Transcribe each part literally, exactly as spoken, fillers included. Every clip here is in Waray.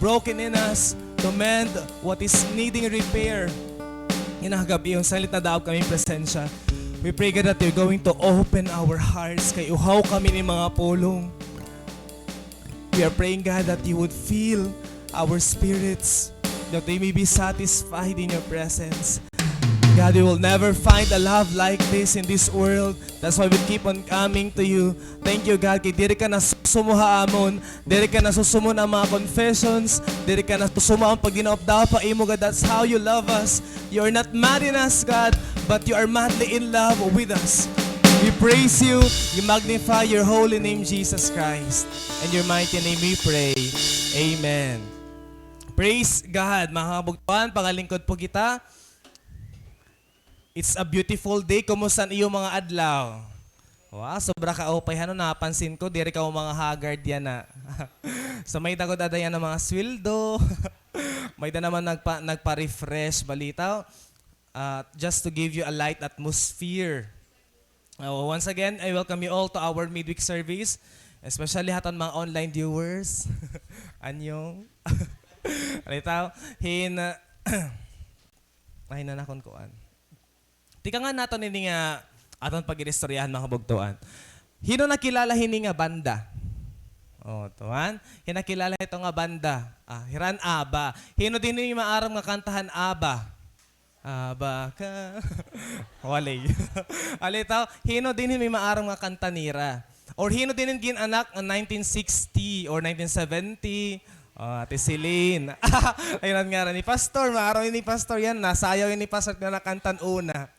broken in us, to mend what is needing repair. Ini nga gab-i, sanglit nadaog kami presensya. We pray, God, that you're going to open our hearts. Kay uhaw kami ni mga pulong. We are praying, God, that you would fill our spirits, that we may be satisfied in your presence. God, we will never find a love like this in this world. That's why we keep on coming to you. Thank you, God, kay diri ka nasusumo ha amon, diri ka nasusumo ha mga confessions, diri ka nasusumo ha pagdinaop-daop ha imo, God. That's how you love us. You are not mad in us, God, but you are madly in love with us. We praise you, we magnify your holy name, Jesus Christ. In your mighty name we pray. Amen. Praise God, mga kabugtuan, pangalingkod po kita. It's a beautiful day. Kumusta an iyo mga adlaw? Wow, sobra ka upay, hano, napansin ko, diri ka mga haggard yana. So, may-ada gud ada yana mga sweldo. May-ada naman nagpa-, nagpa-refresh, balitaw. Uh, just to give you a light atmosphere. Uh, once again, I welcome you all to our midweek service, especially ha aton mga online viewers. Anyong. Balitaw, hin-, Ay, nanakon kuan. Tikang naton ini nga aton pag-iristoryahan, mga kabugtuan. Hin-o nakilala hini nga banda? O, tuman. Hin-o nakilala hito nga banda? Ah, hira an ABBA. Hin-o dinhi may maaram nga kanta han ABBA? ABBA ka. Walay. Alitaw, hin-o dinhi may maaram nga kanta nira? Or hin-o dinhi gin-anak nga nineteen sixty or nineteen seventy? O, Ate Celine. Ayun an ngaran ni Pastor. Maaram ini Pastor yana. Nasayaw ini Pastor nga nakanta an una.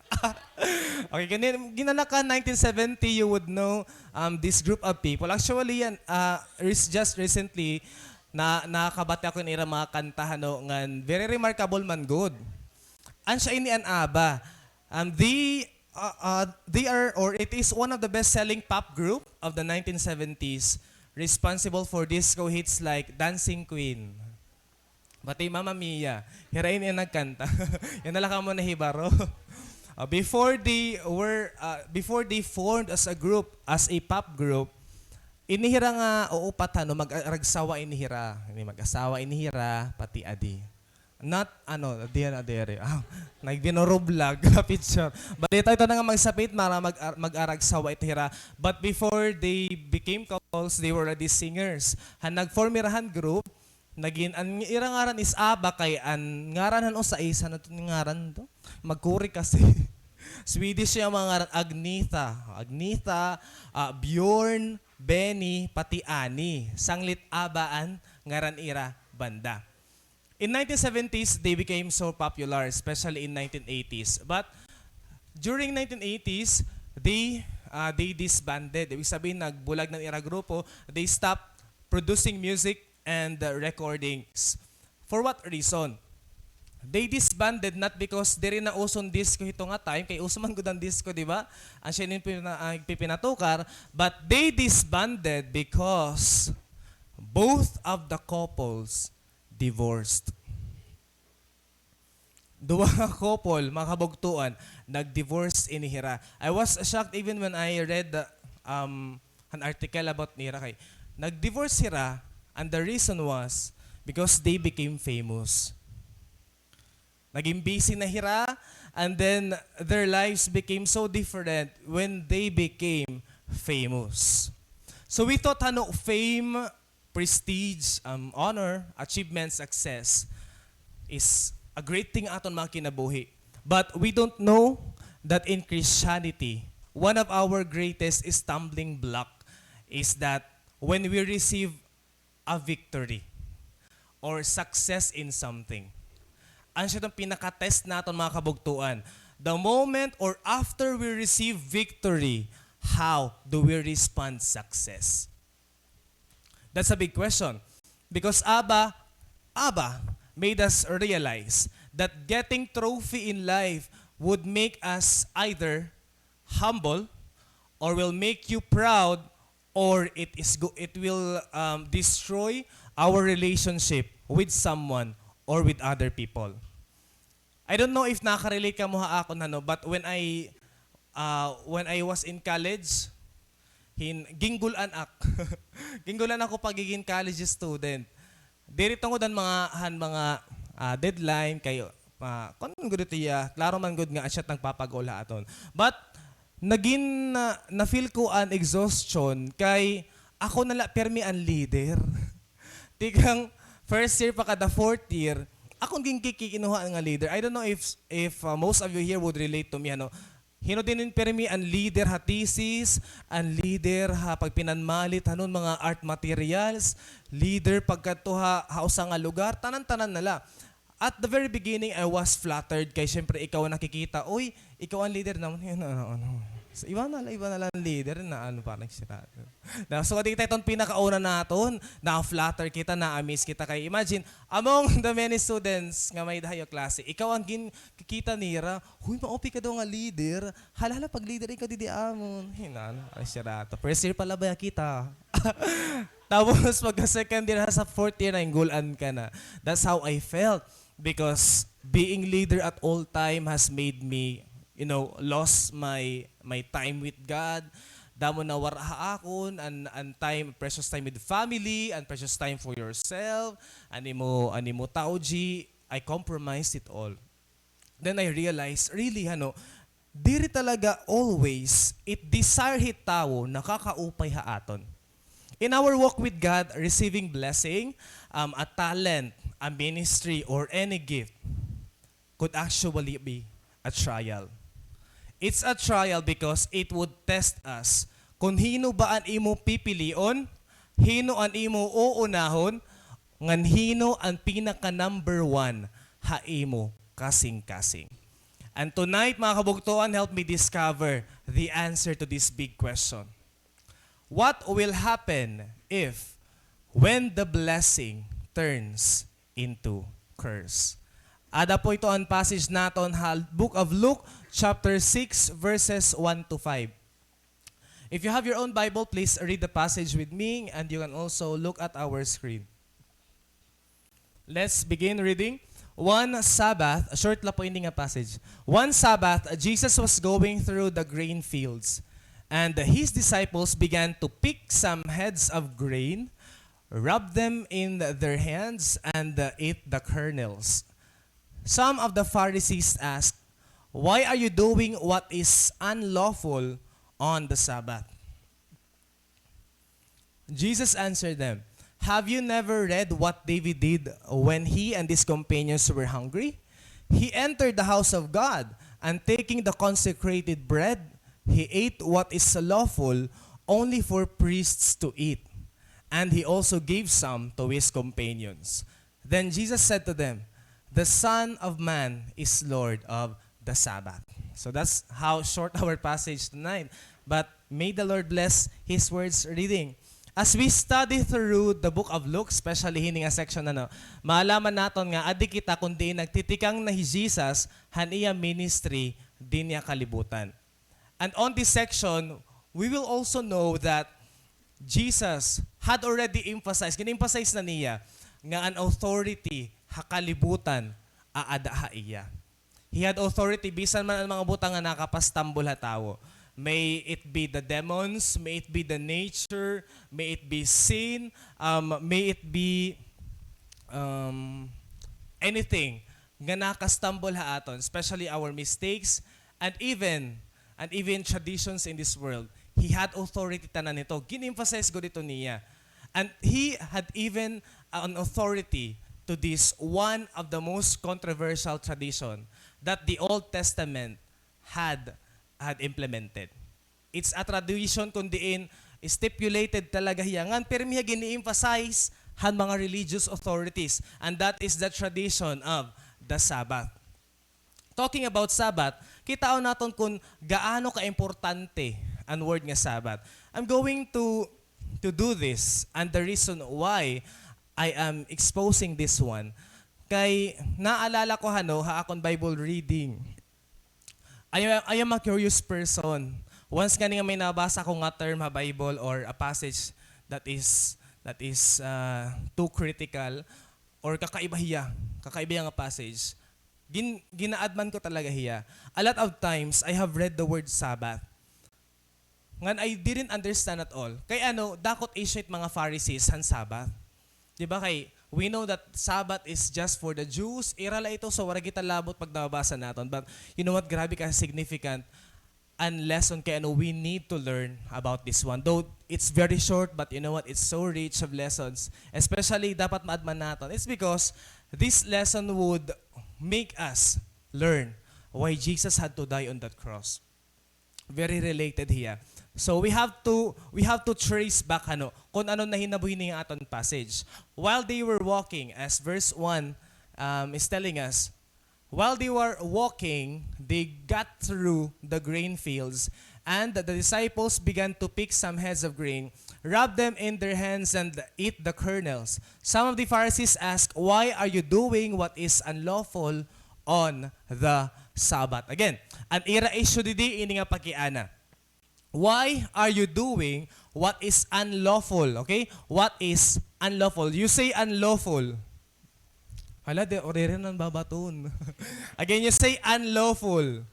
Okay, kay gin-anak ka nineteen seventy, you would know, um, this group of people. Actually, yana, ah, rec-, just recently, na-, nakabati ako hin ira mga kanta, hano, ngan very remarkable man gud. Asya ini an ABBA. Um, they, uh, uh, they are, or it is one of the best-selling pop group of the nineteen seventies, responsible for disco hits like Dancing Queen, pati Mamma Mia. Hira ini an nagkanta. Yana la kamo nahibaro. Uh, before they were, uh, before they formed as a group, as a pop group, ini hira nga uupat, hano, mag-aragsawa ini hira. Ini mag-asawa ini hira, pati adi. Not, ano, diyan na diri. Ah, nagbinurublog nga picture. Balitaw, ito na nga magsapit, mara mag-, mag-aragsawa ito hira. But before they became couples, they were already singers. Han nag-form hira han group, nagin, an ira ngaran is ABBA, kay an ngaran han usa is, ano to ngaran to? Magkuri kasi. Swedish an mga ngaran, Agnetha. Agnetha, ah, Bjorn, Benny, pati Annie. Sanglit ABBA an ngaran ira banda. In nineteen seventies, they became so popular, especially in nineteen eighties. But during nineteen eighties, they, uh, they disbanded. Ibig sabihin, nagbulag na an ira grupo. They stopped producing music and, uh, recordings. For what reason? They disbanded not because diri na uso an disco hito nga time, kay uso man gud an disco, di ba? Asya ini pina-, ah, pipinatukar, but they disbanded because both of the couples divorced. Duha nga couple, mga kabugtuan, nag-divorce ini hira. I was shocked even when I read the, um, an article about nira kay nag-divorce hira, and the reason was because they became famous. Naging busy na hira, and then their lives became so different when they became famous. So we thought, hano, fame, prestige, um, honor, achievement, success is a great thing aton mga kinabuhi. But we don't know that in Christianity, one of our greatest stumbling block is that when we receive a victory or success in something, asya iton pinaka-test naton, mga kabugtuan. The moment or after we receive victory, how do we respond success? That's a big question. Because ABBA, ABBA made us realize that getting trophy in life would make us either humble or will make you proud, or it is go-, it will, um, destroy our relationship with someone or with other people. I don't know if nakarelate kamo ha akon, hano, but when I, uh, when I was in college, hin-, ginggul-an ak-, ginggul-an ako pagigin college student. Diri tungod han mga, han mga, ah, deadline kay, ah, kuan man gud ito iya, klaro man gud nga siya it nagpapag-ol ha aton. But nagin, ah, na-feel ko an exhaustion kay ako na la pirmi an leader. Tikang first year pa kada fourth year, ako an ginkikinuha nga leader. I don't know if, if, ah, most of you here would relate to me, ano. Hin-o diri pirmi an leader ha thesis, an leader ha pagpinanmalit hanon mga art materials, leader pagkadto ha, ha usa nga lugar, tanan-tanan na la. At the very beginning, I was flattered kay siyempre ikaw an nakikita, "Uy, ikaw an leader naman." Yun, ano, ano. So, iba na la, iba na la an leader na ano, parang sira. Na, so, di kita iton pinakauna naton, na-flatter kita, na-amaze kita kay imagine, among the many students nga may-ada ha iyo klase, ikaw an gin-, kikita nira, "Huy, maupay ka daw nga leader. Hala, hala, pag-leader ikaw didi amon." Hinan, ay, sira to. First year pa la baya kita. Tapos, pagka second year, ha, sa fourth year, nahinggul-an ka na. That's how I felt. Because being leader at all time has made me, you know, lost my, my time with God. Damo na wara ha akon, an, an time, precious time with family, an precious time for yourself, an imo, an imo tawji, I compromised it all. Then I realized, really, ano, diri talaga always it desire hit tawo nakakaupay ha aton. In our walk with God, receiving blessing, um, a talent, a ministry, or any gift could actually be a trial. It's a trial because it would test us kon hin-o ba an imo pipilion, hin-o an imo uunahon, ngan hin-o an pinaka number one ha imo kasingkasing. And tonight, mga kabugtoan, help me discover the answer to this big question. What will happen if, when the blessing turns into curse? Ada po ito an passage naton ha Book of Luke, chapter six, verses one to five. If you have your own Bible, please read the passage with me, and you can also look at our screen. Let's begin reading. One Sabbath, short la po ini nga passage. One Sabbath, Jesus was going through the grain fields, and his disciples began to pick some heads of grain, rub them in their hands, and, uh, eat the kernels. Some of the Pharisees asked, "Why are you doing what is unlawful on the Sabbath?" Jesus answered them, "Have you never read what David did when he and his companions were hungry? He entered the house of God, and taking the consecrated bread, he ate what is lawful only for priests to eat, and he also gave some to his companions." Then Jesus said to them, "The Son of Man is Lord of the Sabbath." So that's how short our passage tonight. But may the Lord bless His words reading. As we study through the book of Luke, especially hini nga section, ano, maalaman naton nga adi kita kon diin nagtitikang na hi Jesus han iya ministry dinhi ha kalibutan. And on this section, we will also know that Jesus had already emphasized, gin-emphasize na niya, nga an authority ha kalibutan aada ha iya. He had authority, bisan man an mga butang nga nakapastambol ha tawo. May it be the demons, may it be the nature, may it be sin, um, may it be, um, anything nga nakastambol ha aton, especially our mistakes, and even, and even traditions in this world. He had authority tanan hito. Gin-emphasize gud ito niya. And he had even an authority to this one of the most controversial tradition that the Old Testament had, had implemented. It's a tradition kon diin stipulated talaga hiya. Ngan pirmi hiya gin-emphasize han mga religious authorities, and that is the tradition of the Sabbath. Talking about Sabbath, kitaon naton kon gaano kaimportante an word nga Sabbath. I'm going to, to do this, and the reason why I am exposing this one, kay naalala ko, hano, ha akon Bible reading. I am, I am a curious person. Once ngani nga may nabasa ko nga term ha Bible or a passage that is, that is, ah, too critical or kakaiba hiya, kakaiba hiya nga passage, gin-, ginaadman ko talaga hiya. A lot of times, I have read the word Sabbath. Ngan I didn't understand at all. Kay ano, dako it issue it mga Pharisees han Sabbath. Di ba kay, We know that Sabbath is just for the Jews. Ira la ito, so waray kita labot pag nababasa naton. But you know what? Grabe ka significant an lesson kay ano we need to learn about this one. Though it's very short, but you know what? It's so rich of lessons. Especially dapat maadman naton. It's because this lesson would make us learn why Jesus had to die on that cross. Very related hiya. So we have to we have to trace back ano kun ano nahinabo hini nga aton passage. While they were walking, as verse one um, is telling us, while they were walking, they got through the grain fields, and the disciples began to pick some heads of grain, rub them in their hands, and eat the kernels. Some of the Pharisees asked, "Why are you doing what is unlawful on the Sabbath?" Again, an ira issue didi ini nga pakiana. Why are you doing what is unlawful? Okay? What is unlawful? You say unlawful. Hala, di, o, diri nan babaton. Again, you say unlawful.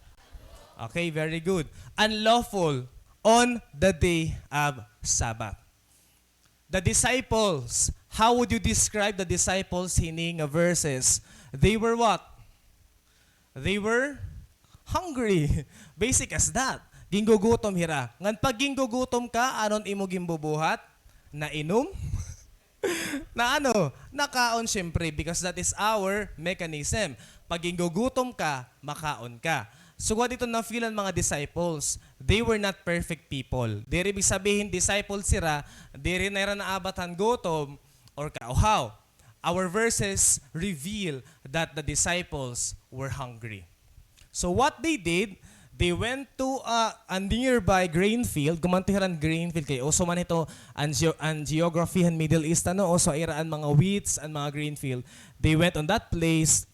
Okay, very good. Unlawful on the day of Sabbath. The disciples, how would you describe the disciples hini nga verses? They were what? They were hungry. Basic as that. Gingugutom hira. Ngan pag gingugutom ka, ano an imo ginbubuhat? Nainom? Na ano? Nakaon, syempre, because that is our mechanism. Pag gingugutom ka, makaon ka. Sugad ito na-feel an mga disciples. They were not perfect people. Diri ibig sabihin disciples hira, diri na hira naabat han gutom or kauhaw. Our verses reveal that the disciples were hungry. So what they did, they went to uh, a nearby grain field. Gumanto hira han grain field kay uso man ito an, geo- an geography han Middle East, ano, uso ira an mga wheats, an mga grain field. They went on that place.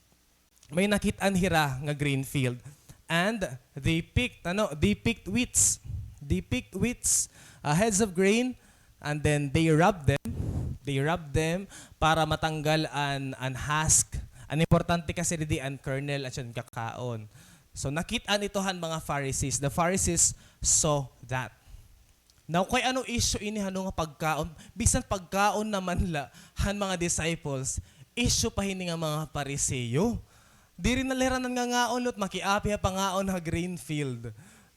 May nakit-an hira nga grain field. And they picked, ano, they picked wheats. They picked wheats, uh, heads of grain, and then they rubbed them. They rubbed them para matanggal an, an husk. An importante kasi didi an kernel at an kakaon. So, nakit-an ito han mga Pharisees. The Pharisees saw that. Now, kay ano issue ini han nga pagkaon? Bisan pagkaon naman la han mga disciples, issue pa hini nga mga Pariseo. Diri na la hira nangangaon, lot, makiapi ha pangaon ha grain field.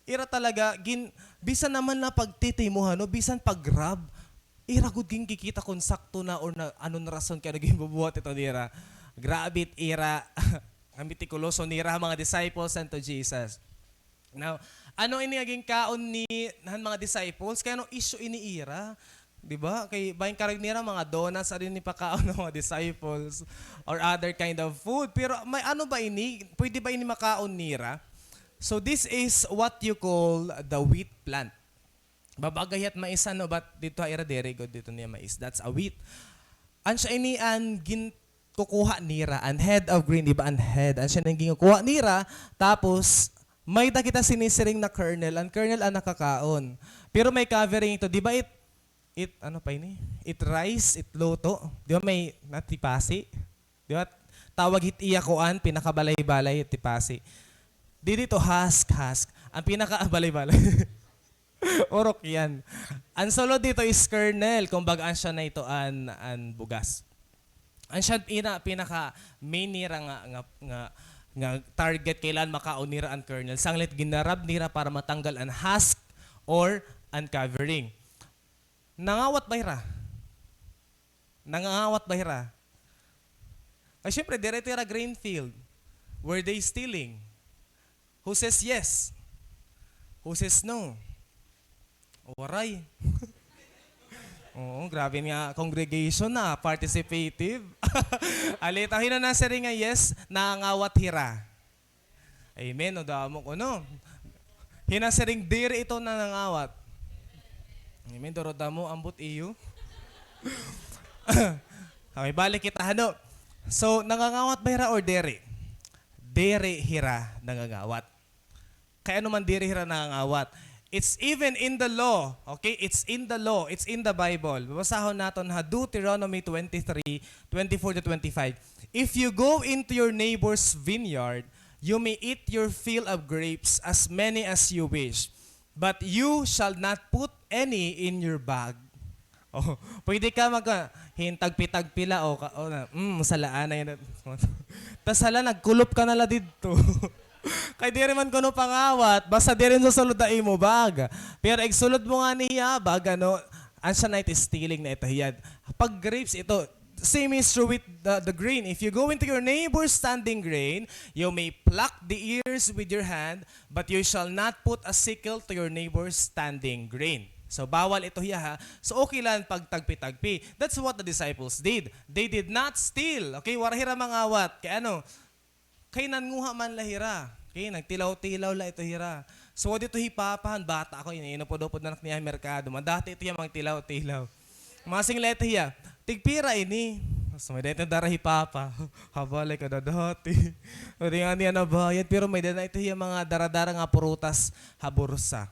Ira talaga, gin, bisan naman la pagtitimo, ano, bisan pag-rub, ira gud ginkikita kon sakto na or na, ano na rason kay ano ginbubuhat ito nira. Grabe it ira, ang metikuloso nira, mga disciples unto Jesus. Now, ano ini nga ginkaon ni han mga disciples? Kay ano issue ini ira? Di ba? Kay bangin karuyag nira mga donuts, ano ini pakaon ng mga disciples or other kind of food. Pero may ano ba ini? Pwede ba ini makaon nira? So this is what you call the wheat plant. Babagay hit mais, ano, but didto ha ira diri gud didto niya mais. That's a wheat. An siya ini an gin-, kukuha nira, an head of grain, di ba, an head. An siya ini an ginkukuha nira, tapos may-ada kita sinisiring na kernel. An kernel an nakakaon. Pero may covering ito, di ba, it, it, ano pa ini? It rice, it luto. Di ba may natipasi? Di ba? Tawag hit iya kuan, pinakabalay-balay, tipasi. Didi ito, husk, husk. An pinakabalay-balay. Orok yan. An sulod dito is kernel, kumbaga an siya na ito an, an bugas. An siya ina, pinaka main nira nga, nga, nga, nga target, kailangan makaon nira an kernel. Sanglit ginarab nira para matanggal an husk or an covering. Nangawat ba hira? Nangangawat ba hira? Ay, syempre, diri ito ira grain field. Were they stealing? Who says yes? Who says no? Waray. Oo, grabe nga congregation na, participative. Alita, hin-o nasiring nga yes, nangangawat hira. Amen, o damo kuno. Hin-o nasiring diri ito nangangawat. Amen, duro damo, ambot iyo. Okay, balik kita, hano. So, nangangawat ba hira or diri? Diri hira nangangawat. Kay ano man diri hira nangangawat? It's even in the law, okay? It's in the law. It's in the Bible. Babasahon naton ha Deuteronomy twenty-three, twenty-four to twenty-five. "If you go into your neighbor's vineyard, you may eat your fill of grapes, as many as you wish, but you shall not put any in your bag." Oh, pwede ka mag, ah, hin tagpi-tagpi la, o, ka, o na, mm, sala anay na. Tas hala, nagkulop ka na la didto. Kay diri man kuno pangawat, basta diri susulod ha imo bag. Pero igsulod mo ngani hiya bag, ano, an siya na ito, stealing na ito hiya. Pag grapes ito, same is true with the, the grain. If you go into your neighbor's standing grain, you may pluck the ears with your hand, but you shall not put a sickle to your neighbor's standing grain. So, bawal ito hiya, ha. So, okay lang pagtagpi-tagpi. That's what the disciples did. They did not steal. Okay, wara hira mangawat. Kay ano? Kay nanguha man la hira. Okay, nagtilaw-tilaw la ito hira. So, didto hi Papa, han bata ako, ini-, inupod-upod na niya ha merkado. Madati ito hiya magtilaw-tilaw. Masing la ito hiya, "Tigpira ini?" So, may-ada ito dara hi Papa. Hala, kadadati. Pwede nga niya nabayad, pero may-ada na ito hiya mga dara-dara nga prutas ha bursa.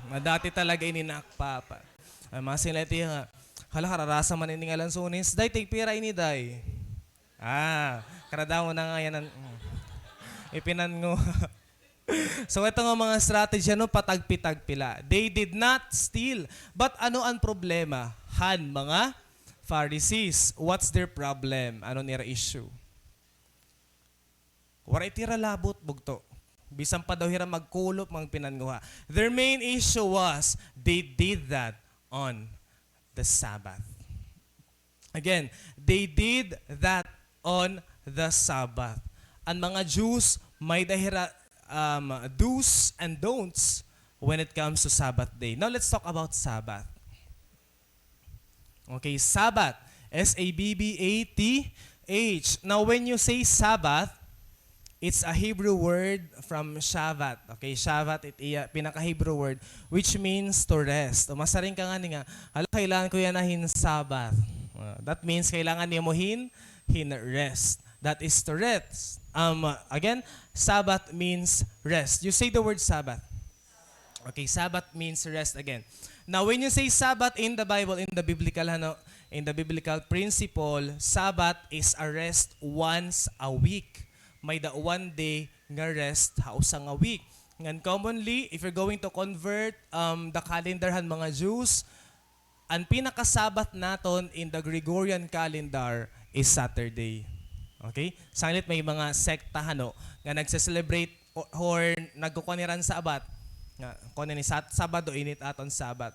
Madati talaga ini nak, Papa. Ay, masing la ito hiya nga, "Hala, kararasa man ini nga lansones. Day, tigpira ini, day?" Ah, karadaw na nga yan an, mm. Ipinanguha. So, ito nga mga strategy, ano, patagpi-tagpi la. They did not steal. But ano an problema han mga Pharisees? What's their problem? Ano nira issue? Waray it ira labot, bugto. Bisan pa daw hira magkulop, magpinanguha. Their main issue was, they did that on the Sabbath. Again, they did that on the Sabbath. An mga Jews, may-ada hira, um, do's and don'ts when it comes to Sabbath day. Now, let's talk about Sabbath. Okay, Sabbath. S A B B A T H. Now, when you say Sabbath, it's a Hebrew word from Shabbat. Okay, Shabbat, it iya, pinaka-Hebrew word, which means to rest. O, masiring ka ngani nga, "Hala, kailangan ko yana hin Sabbath." Uh, that means, kailangan nimo hin, hin rest. That is to rest. Um, again, Sabbath means rest. You say the word Sabbath. Okay, Sabbath means rest again. Now, when you say Sabbath in the Bible, in the biblical, ano, in the biblical principle, Sabbath is a rest once a week. May-ada one day nga rest ha usa nga week. Ngan commonly, if you're going to convert, um, the calendar han mga Jews, an pinaka-Sabbath naton in the Gregorian calendar is Saturday. Okay? Sanglit may mga sekta, ano, nga nagse-celebrate o, or nagkukuan hira hin Sabbath. Nga, kuan ini, Sat-, Sabado ini it aton Sabbath.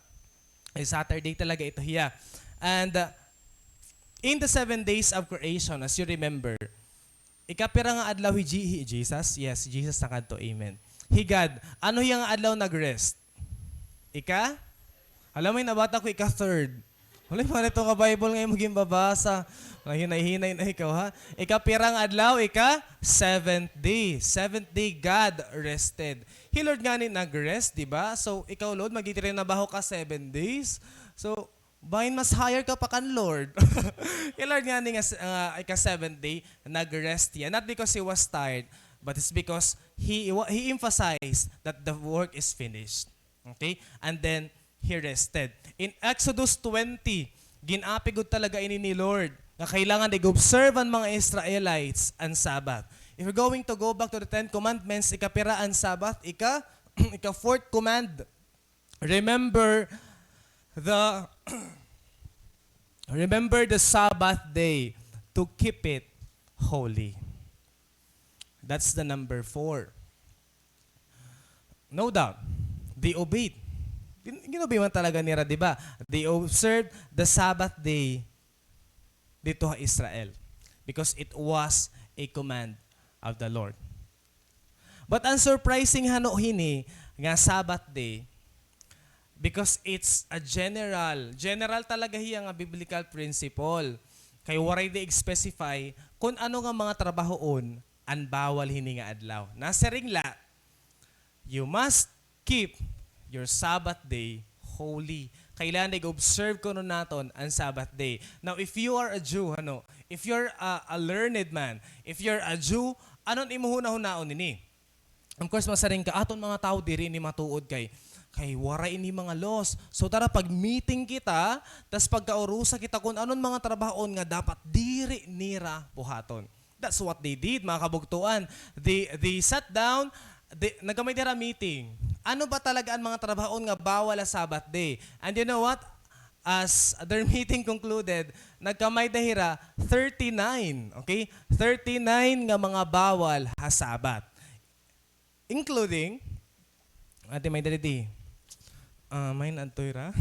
Ay, Saturday talaga ito hiya. And, uh, in the seven days of creation, as you remember, ikapira nga adlaw hi Je-, hi Jesus? Yes, Jesus nakadto. Amen. Hi God, ano hiya nga adlaw nag-rest? Ika? Hala, may nabati ako, ika-third. Hala, man ito nga Bible nga imo ginbabasa. Nahinay-hinay na ikaw, ha? Ikapira nga adlaw, ika-seventh day. Seventh day, God rested. Hi Lord ngani nag-rest, di ba? So, ikaw, Lord, magtitrinabaho ka seven days. So, bangin mas higher ka pa kan Lord. Hi Lord ngani nga, ah, ika-seventh day, nag-rest hiya. Not because he was tired, but it's because he, he emphasized that the work is finished. Okay? And then, he rested. In Exodus twenty, gin-api gud talaga ini ni Lord nga kailangan ig-observe an mga Israelites an Sabbath. If you're going to go back to the Ten Commandments, ikapira an Sabbath? Ika, ika-fourth command. Remember the, remember the Sabbath day to keep it holy. That's the number four. No doubt, they obeyed. Gin-, gin-obey man talaga nira, di ba? They observed the Sabbath day didto ha Israel because it was a command of the Lord. But an surprising, hano, hini nga Sabbath day, because it's a general, general talaga hiya nga biblical principle. Kay waray di ig-specify kun ano nga mga trabahoon an bawal hini nga adlaw. Nasiring la, "You must keep your Sabbath day holy." Kailangan ig-observe kuno naton an Sabbath day. Now, if you are a Jew, ano, if you're a, a learned man, if you're a Jew, ano an imo hunahunaon hini? Of course, masiring ka, "Aton mga tawo diri ini matuod kay, kay waray ini mga laws. So, tara, pag-meeting kita, tas pagkaurusa kita kun ano an mga trabahoon nga dapat diri nira buhaton." That's what they did, mga kabugtoan. They, they sat down, they, nagkamay-ada hira meeting. Ano ba talaga an mga trabahoon nga bawal ha Sabbath day? And you know what? as their meeting concluded, nagkamay-ada hira thirty-nine, okay? Thirty-nine nga mga bawal ha Sabbath. Including, ate, may-ada didi. Ah, may-ada adto hira.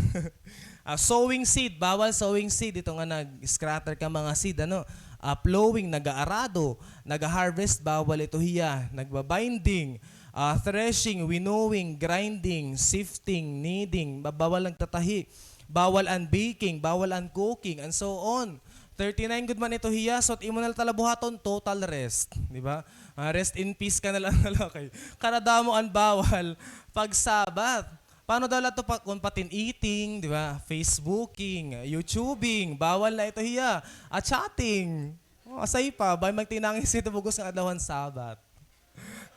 Ah, sowing seed, bawal sowing seed. Ito nga nag-scatter ka mga seed, ano? Ah, plowing, nag-aarado, nag-harvest, bawal ito hiya. Nagbabinding, ah, threshing, winnowing, grinding, sifting, kneading, ba-, bawal nagtatahi, bawal an baking, bawal an cooking, and so on. Thirty-nine gud man ito hiya, so imo na la talabuhaton, total rest, di ba? Ah, rest in peace ka na lang, na lang kay karadamo an bawal pag Sabbath. Paano daw la to pa, kung patin eating, di ba? Facebooking, YouTubing, bawal na ito hiya. Ah, chatting. Oh, asay pa, bay magtinangis ito bug-os nga adlaw han Sabbath.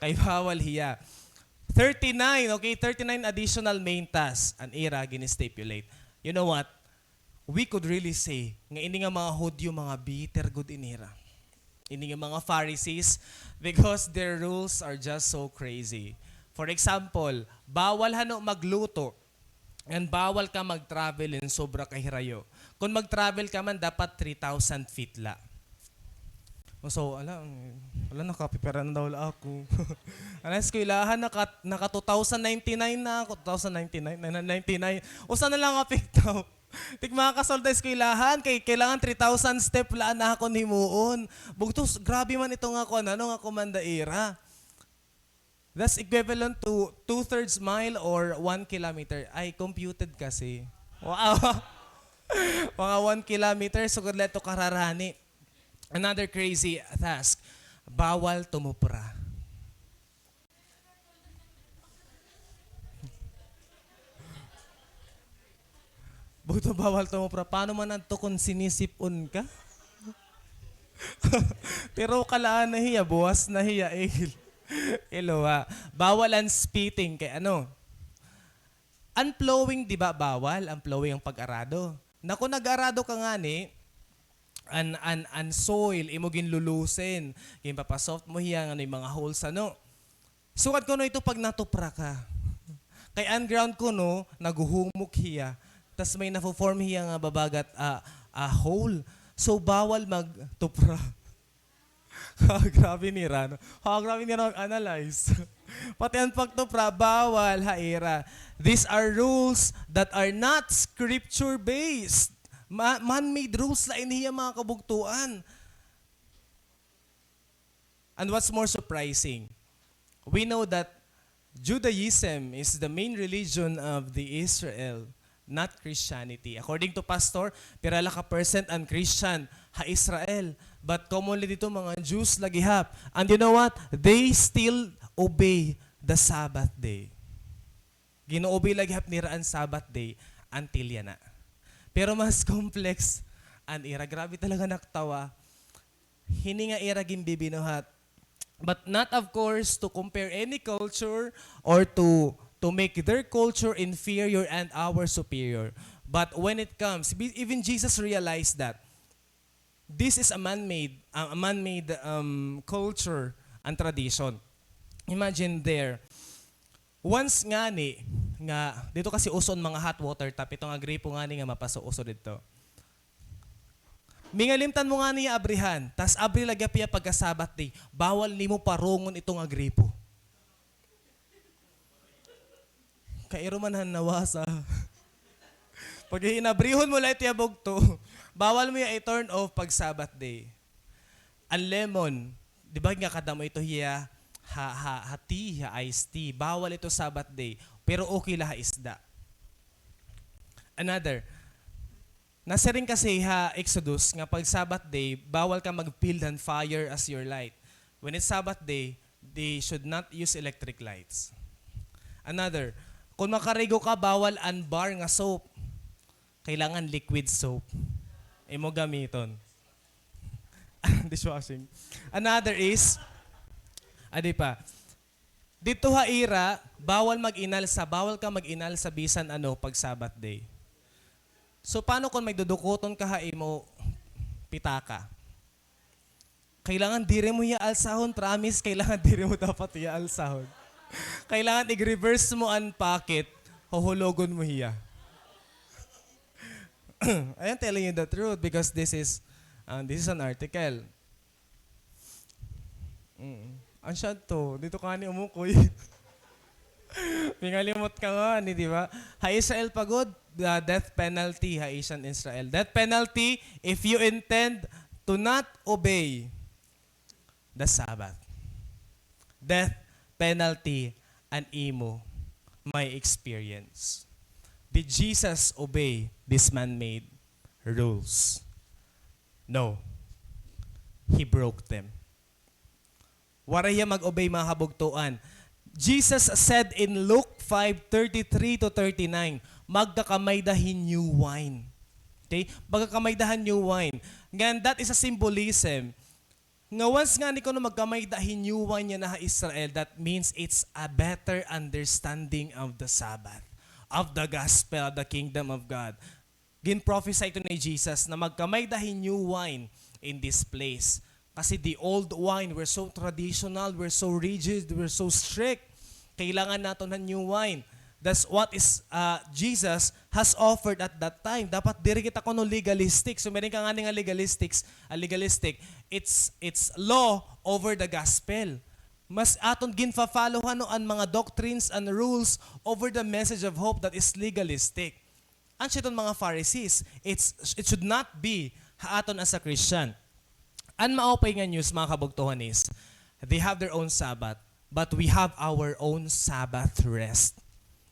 Kay bawal hiya. Thirty-nine, okay, thirty-nine additional main tasks an ira gini-stipulate. You know what? We could really say nga ini nga mga Hudyo, mga bitter gud ini hira. Ini nga mga Pharisees, because their rules are just so crazy. For example, bawal hano magluto, and bawal ka mag-travel in sobra ka hirayo. Kon mag-travel ka man, dapat three thousand feet la. So, ala, ala, nakapipiran daw la ako. Ala, eskwelahan, naka, naka two thousand ninety-nine na ako, two thousand ninety-nine, nine ninety-nine. Usa na lang apekto. Di ak makakasulod ha eskwelahan, kay kailangan three thousand step la an akon himuon. Bugto, grabe man ito nga kuan, ano, nga komanda ira. That's equivalent to two-thirds mile or one kilometer. I computed kasi. Wow. Mga one kilometer, sugad la ito kararani. Another crazy task. Bawal tumupra. Bugto, bawal tumupra. Paano man adto kon sinisip-on ka? Pero kalaan na hiya, buwas na hiya, eh. Hello, ah. Bawal an spitting kay ano? An plowing, di ba, bawal? An plowing, an pag-arado. Na kon nag-arado ka ngani, an, an, an soil, imo ginlulusen, ginpapasoft mo hiya, ngani mga holes, ano? Sugad kuno ito pag natupra ka. Kay an ground kuno, naghuhumok hiya. Tas may nafo-form hiya nga babagat, ah, ah, hole. So, bawal magtupra. Ha, grabe nira, no? Ha, grabe nira mag-analyze. Pati an pagtupra, bawal ha ira. These are rules that are not scripture-based. Ma-, man-made rules la ini hiya, mga kabugtoan. And what's more surprising, we know that Judaism is the main religion of the Israel, not Christianity. According to Pastor, pira la ka percent an Christian ha Israel. But commonly didto, mga Jews la gihap. And you know what? They still obey the Sabbath day. Gin-o-obey la gihap nira an Sabbath day until yana. Pero mas complex an ira. Grabe talaga nakatawa. Hini nga ira ginbibinuhat. But not, of course, to compare any culture or to, to make their culture inferior and our superior. But when it comes, be-, even Jesus realized that this is a man-made, uh, a man-made, um, culture and tradition. Imagine there, once ngani nga, didto kasi uso an mga hot water tap, ito nga gripo ngani nga mapasuuso didto. Mingalimtan mo ngani nga abrihan, tas abri la gihap hiya pagka Sabbath day, bawal nimo parungon ito nga gripo. Kairo man han nawasa. Pag hinabrihon mo la ito hiya bugto, bawal mo hiya i-turn off pag Sabbath day. An lemon, di ba nga kadamo ito hiya ha, ha, ha tea, ha iced tea. Bawal ito Sabbath day, pero okay la ha isda. Another, nasiring kasi ha Exodus nga pag Sabbath day, bawal ka mag-build han fire as your light. When it's Sabbath day, they should not use electric lights. Another, kon makarigo ka, bawal an bar nga soap. Kailangan liquid soap. Imo gamiton. Dishwashing. Another is, adi pa, didto ha ira, bawal mag-inalsa, bawal ka mag-inalsa bisan ano pag Sabbath day. So, paano kon may dudukuton ka ha imo pitaka? Kailangan diri mo hiya alsahon, promise, kailangan diri mo dapat hiya alsahon. Kailangan i-reverse mo an pocket, huhulogon mo hiya. I am telling you the truth because this is, uh, this is an article. Mm. An siya to, dito ka ni umukoy. Pingalimot ka nga ni, di ba? Ha Israel pa gud, the death penalty, ha Asian Israel. Death penalty if you intend to not obey the Sabbath. Death penalty an imo may experience. Did Jesus obey these man-made rules? No. He broke them. Waray hiya mag-obey, mga kabugtoan. Jesus said in Luke five thirty-three to thirty-nine, "Magkakamay da hin new wine." Okay? Magkakamay da han new wine. Ngan, that is a symbolism. Nga once ngani kuno magkamay da hin new wine yana ha Israel, that means it's a better understanding of the Sabbath, of the gospel, of the kingdom of God. Gin-prophesy ito ni Jesus na magkamay da hin new wine in this place. Kasi the old wine were so traditional, were so rigid, were so strict. Kailangan naton han new wine. That's what is, uh, Jesus has offered at that time. Dapat diri kita kuno legalistic. So, meron ka ngani nga legalistics, ah, legalistic. It's, it's law over the gospel. Mas aton ginfa-follow hano an mga doctrines and rules over the message of hope that is legalistic. An siya iton mga Pharisees, it's, it should not be ha aton as a Christian. An maupay nga news, mga kabugtohan, is they have their own Sabbath, but we have our own Sabbath rest.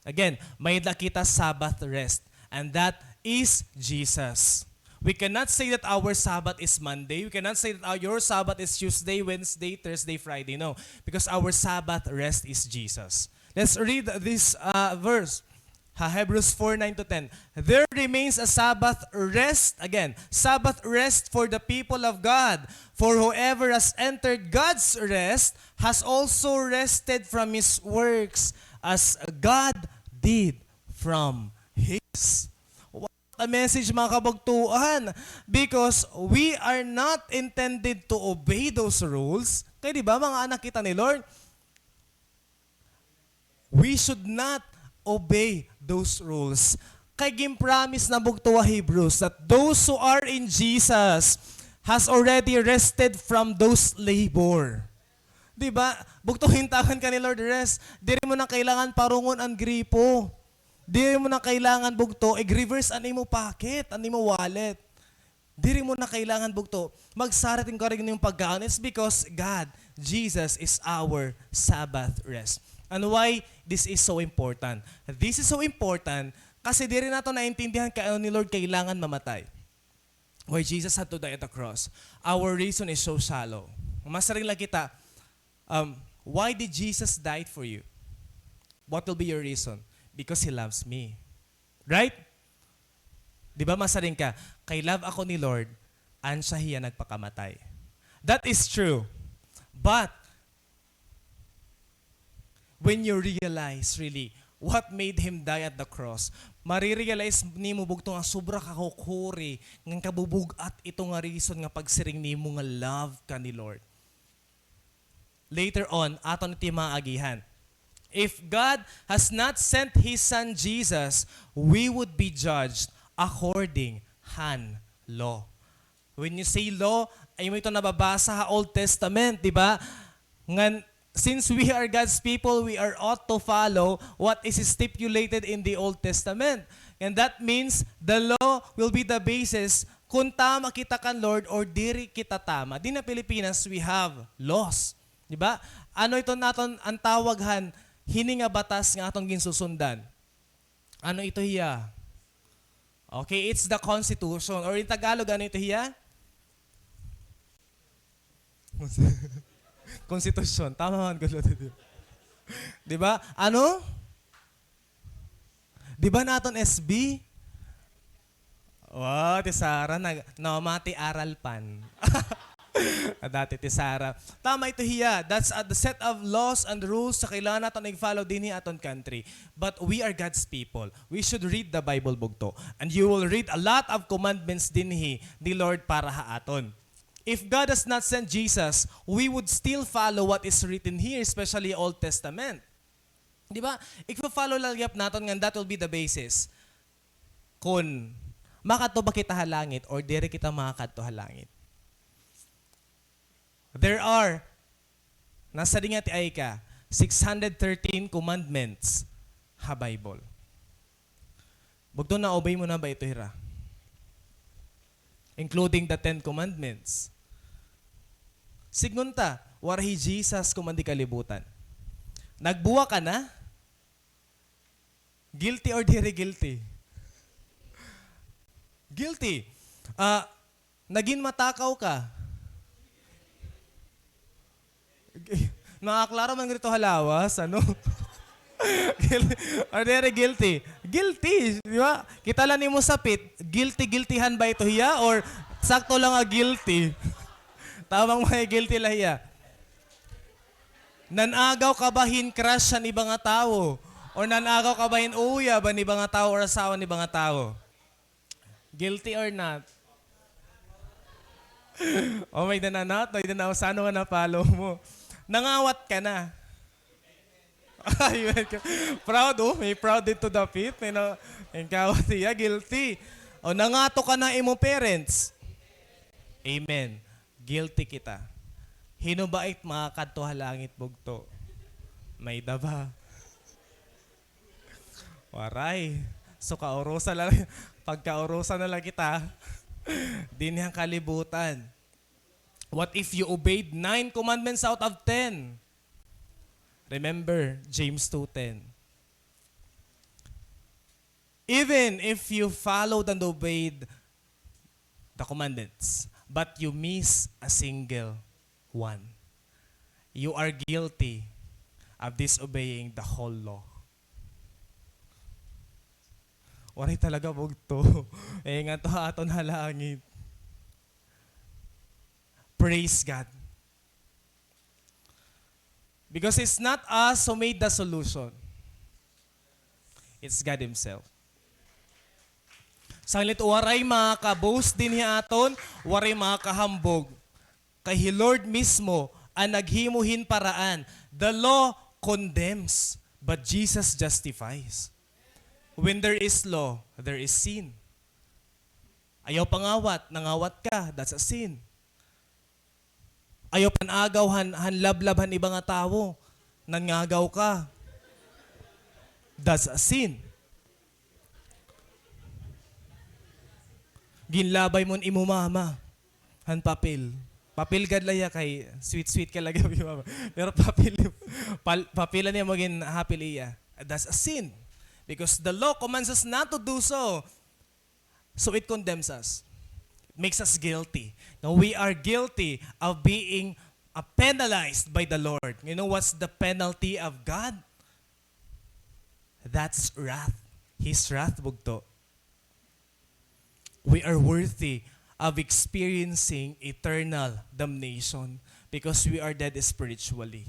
Again, may-ada kita Sabbath rest, and that is Jesus. We cannot say that our Sabbath is Monday. We cannot say that our, your Sabbath is Tuesday, Wednesday, Thursday, Friday. No, because our Sabbath rest is Jesus. Let's read this, uh, verse. Ha, Hebrews four nine to ten. "There remains a Sabbath rest," again, "Sabbath rest for the people of God. For whoever has entered God's rest has also rested from his works as God did from his." What a message, mga kabugtoan! Because we are not intended to obey those rules. Kay di ba, mga anak kita ni Lord? We should not obey those rules. Kay gin-promise na bugto ha Hebrews that those who are in Jesus has already rested from those labor. Di ba? Bugto, gintagan ka ni Lord, rest. Diri mo na kailangan parungon an gripo. Diri mo na kailangan, bugto, ig-reverse an imo pocket, an imo wallet. Diri mo na kailangan, bugto, magsarat hin karuyag nimo pagkaon. It's because God, Jesus is our Sabbath rest. And why this is so important? This is so important kasi diri naton naintindihan kay ano ni Lord kailangan mamatay. Why Jesus had to die at the cross? Our reason is so shallow. Masiring la kita, um, why did Jesus died for you? What will be your reason? Because He loves me. Right? Di ba, masiring ka, kay love ako ni Lord, ansa hiya nagpakamatay. That is true. But, when you realize really what made Him die at the cross, marirealize nimo bugto nga sobra ka kukurikuri, ngan kabubug-at ito nga reason nga pagsiring nimo nga love ka ni Lord. Later on, aton ito maagihan. If God has not sent His Son Jesus, we would be judged according han law. When you say law, imo ito nababasa ha Old Testament, di ba? Ngan, since we are God's people, we are ought to follow what is stipulated in the Old Testament. And that means the law will be the basis kung tama kita kan Lord or diri kita tama. Dinhi ha Pilipinas, we have laws. Di ba? Ano ito naton an tawag han hini nga batas nga aton ginsusundan? Ano ito hiya? Okay, it's the Constitution. Or in Tagalog, ano ito hiya? Konstitusyon. Tama man, good Lord. Di ba? Ano? Di ba naton S B? Wow, ti Sarah, nag-, no, mati aral pan. Dati ti Sarah. Tama ito hiya. That's, uh, the set of laws and rules sa kailangan naton i-follow dinhi aton country. But we are God's people. We should read the Bible bugto. And you will read a lot of commandments dinhi ni Lord para ha aton. If God has not sent Jesus, we would still follow what is written here, especially Old Testament. Di ba? If you follow la gihap naton, ngan that will be the basis. Kun Makadto ba kita ha langit or diri kita makakadto ha langit? There are, nasiring nga ti Aika, six hundred thirteen commandments ha Bible. Bugto, na-obey mo na ba ito hira? Including the Ten Commandments. Sidngon ta, waray hi Jesus kuman di kalibutan. Nagbuwa ka na? Guilty or diri guilty? Guilty. Ah, nagin matakaw ka. Nakaklaro man dito ha lawas, ano? Guilty or diri guilty? Guilty, di ba? Kita la nimo sapit, guilty-guiltyhan ba ito hiya or sakto lang nga guilty? Tamang may guilty la hiya. Nan-agaw ka ba hin crush han iba nga tawo? Or nan-agaw ka ba hin uyab han iba nga tawo or asawa han iba nga tawo? Guilty or not? O, may-ada na not, may-ada na, sano nga na-follow mo? Nangawat ka na. Ay, proud, oh, may proud dito dapit. May na, may kawat hiya, guilty. O, nangato ka na imo parents. Amen. Guilty kita. Hin-o ba it makakadto ha langit, bugto? May-ada ba? Waray. So, kaurusan na la, pagkaurusan na la kita dinhi ha kalibutan. What if you obeyed nine commandments out of ten? Remember James two ten. Even if you followed and obeyed the commandments, but you miss a single one, you are guilty of disobeying the whole law. Waray talaga, bugto. Eh, ngadto ha aton ha langit. Praise God. Because it's not us who made the solution. It's God Himself. Sanglit waray makaka-boast dinhi ha aton, waray makakahambog. Kay hi Lord mismo an naghimo hin paraan. The law condemns, but Jesus justifies. When there is law, there is sin. Ayaw pangawat, nangawat ka, that's a sin. Ayaw pan-agaw han, han lablab han iba nga tawo. Nangagaw ka. That's a sin. Ginlabay mo an imo mama han papel. Papel gad la hiya kay sweet-sweet ka la gihap hi mama. Pero papel, pal-, papel la niya mo ginhapil iya. That's a sin. Because the law commands us not to do so. So it condemns us. It makes us guilty. Now, we are guilty of being, uh, penalized by the Lord. You know what's the penalty of God? That's wrath. His wrath, bugto. We are worthy of experiencing eternal damnation because we are dead spiritually.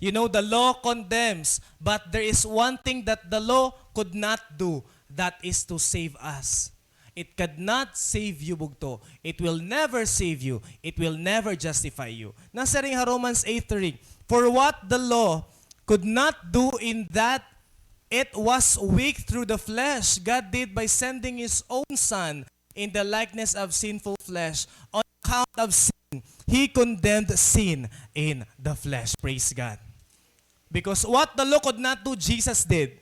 You know, the law condemns, but there is one thing that the law could not do, that is to save us. It cannot save you, bugto. It will never save you. It will never justify you. Nasiring ha Romans eight three, "For what the law could not do in that it was weak through the flesh, God did by sending His own Son in the likeness of sinful flesh. On account of sin, He condemned sin in the flesh." Praise God. Because what the law could not do, Jesus did.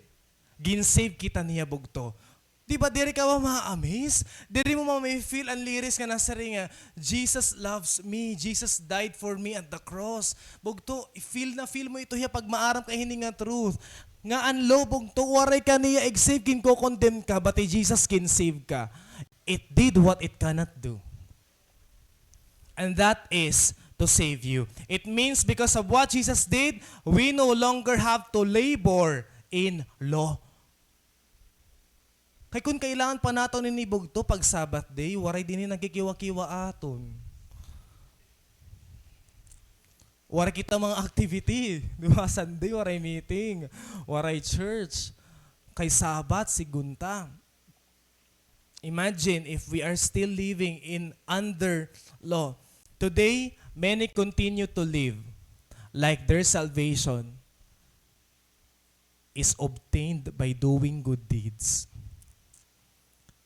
Gin-save kita niya, bugto. Di ba, diri ka ba ma-amaze? Diri mo ma-feel an lyrics nga nasiring nga, "Jesus loves me, Jesus died for me at the cross." Bugto, feel na feel mo ito hiya pag maaram ka hini nga truth. Nga an law, bugto, waray ka niya ig-save, ginko-condemn ka, but hi Jesus gin-save ka. It did what it cannot do. And that is to save you. It means because of what Jesus did, we no longer have to labor in law. Kay kon kailangan pa naton ini, bugto, pag Sabbath day, waray dinhi nagkikiwa-kiwa aton. Waray kita mga activity, di ba? Sunday, waray meeting, waray church. Kay Sabbath, sidngon ta. Imagine if we are still living in under law. Today, many continue to live like their salvation is obtained by doing good deeds.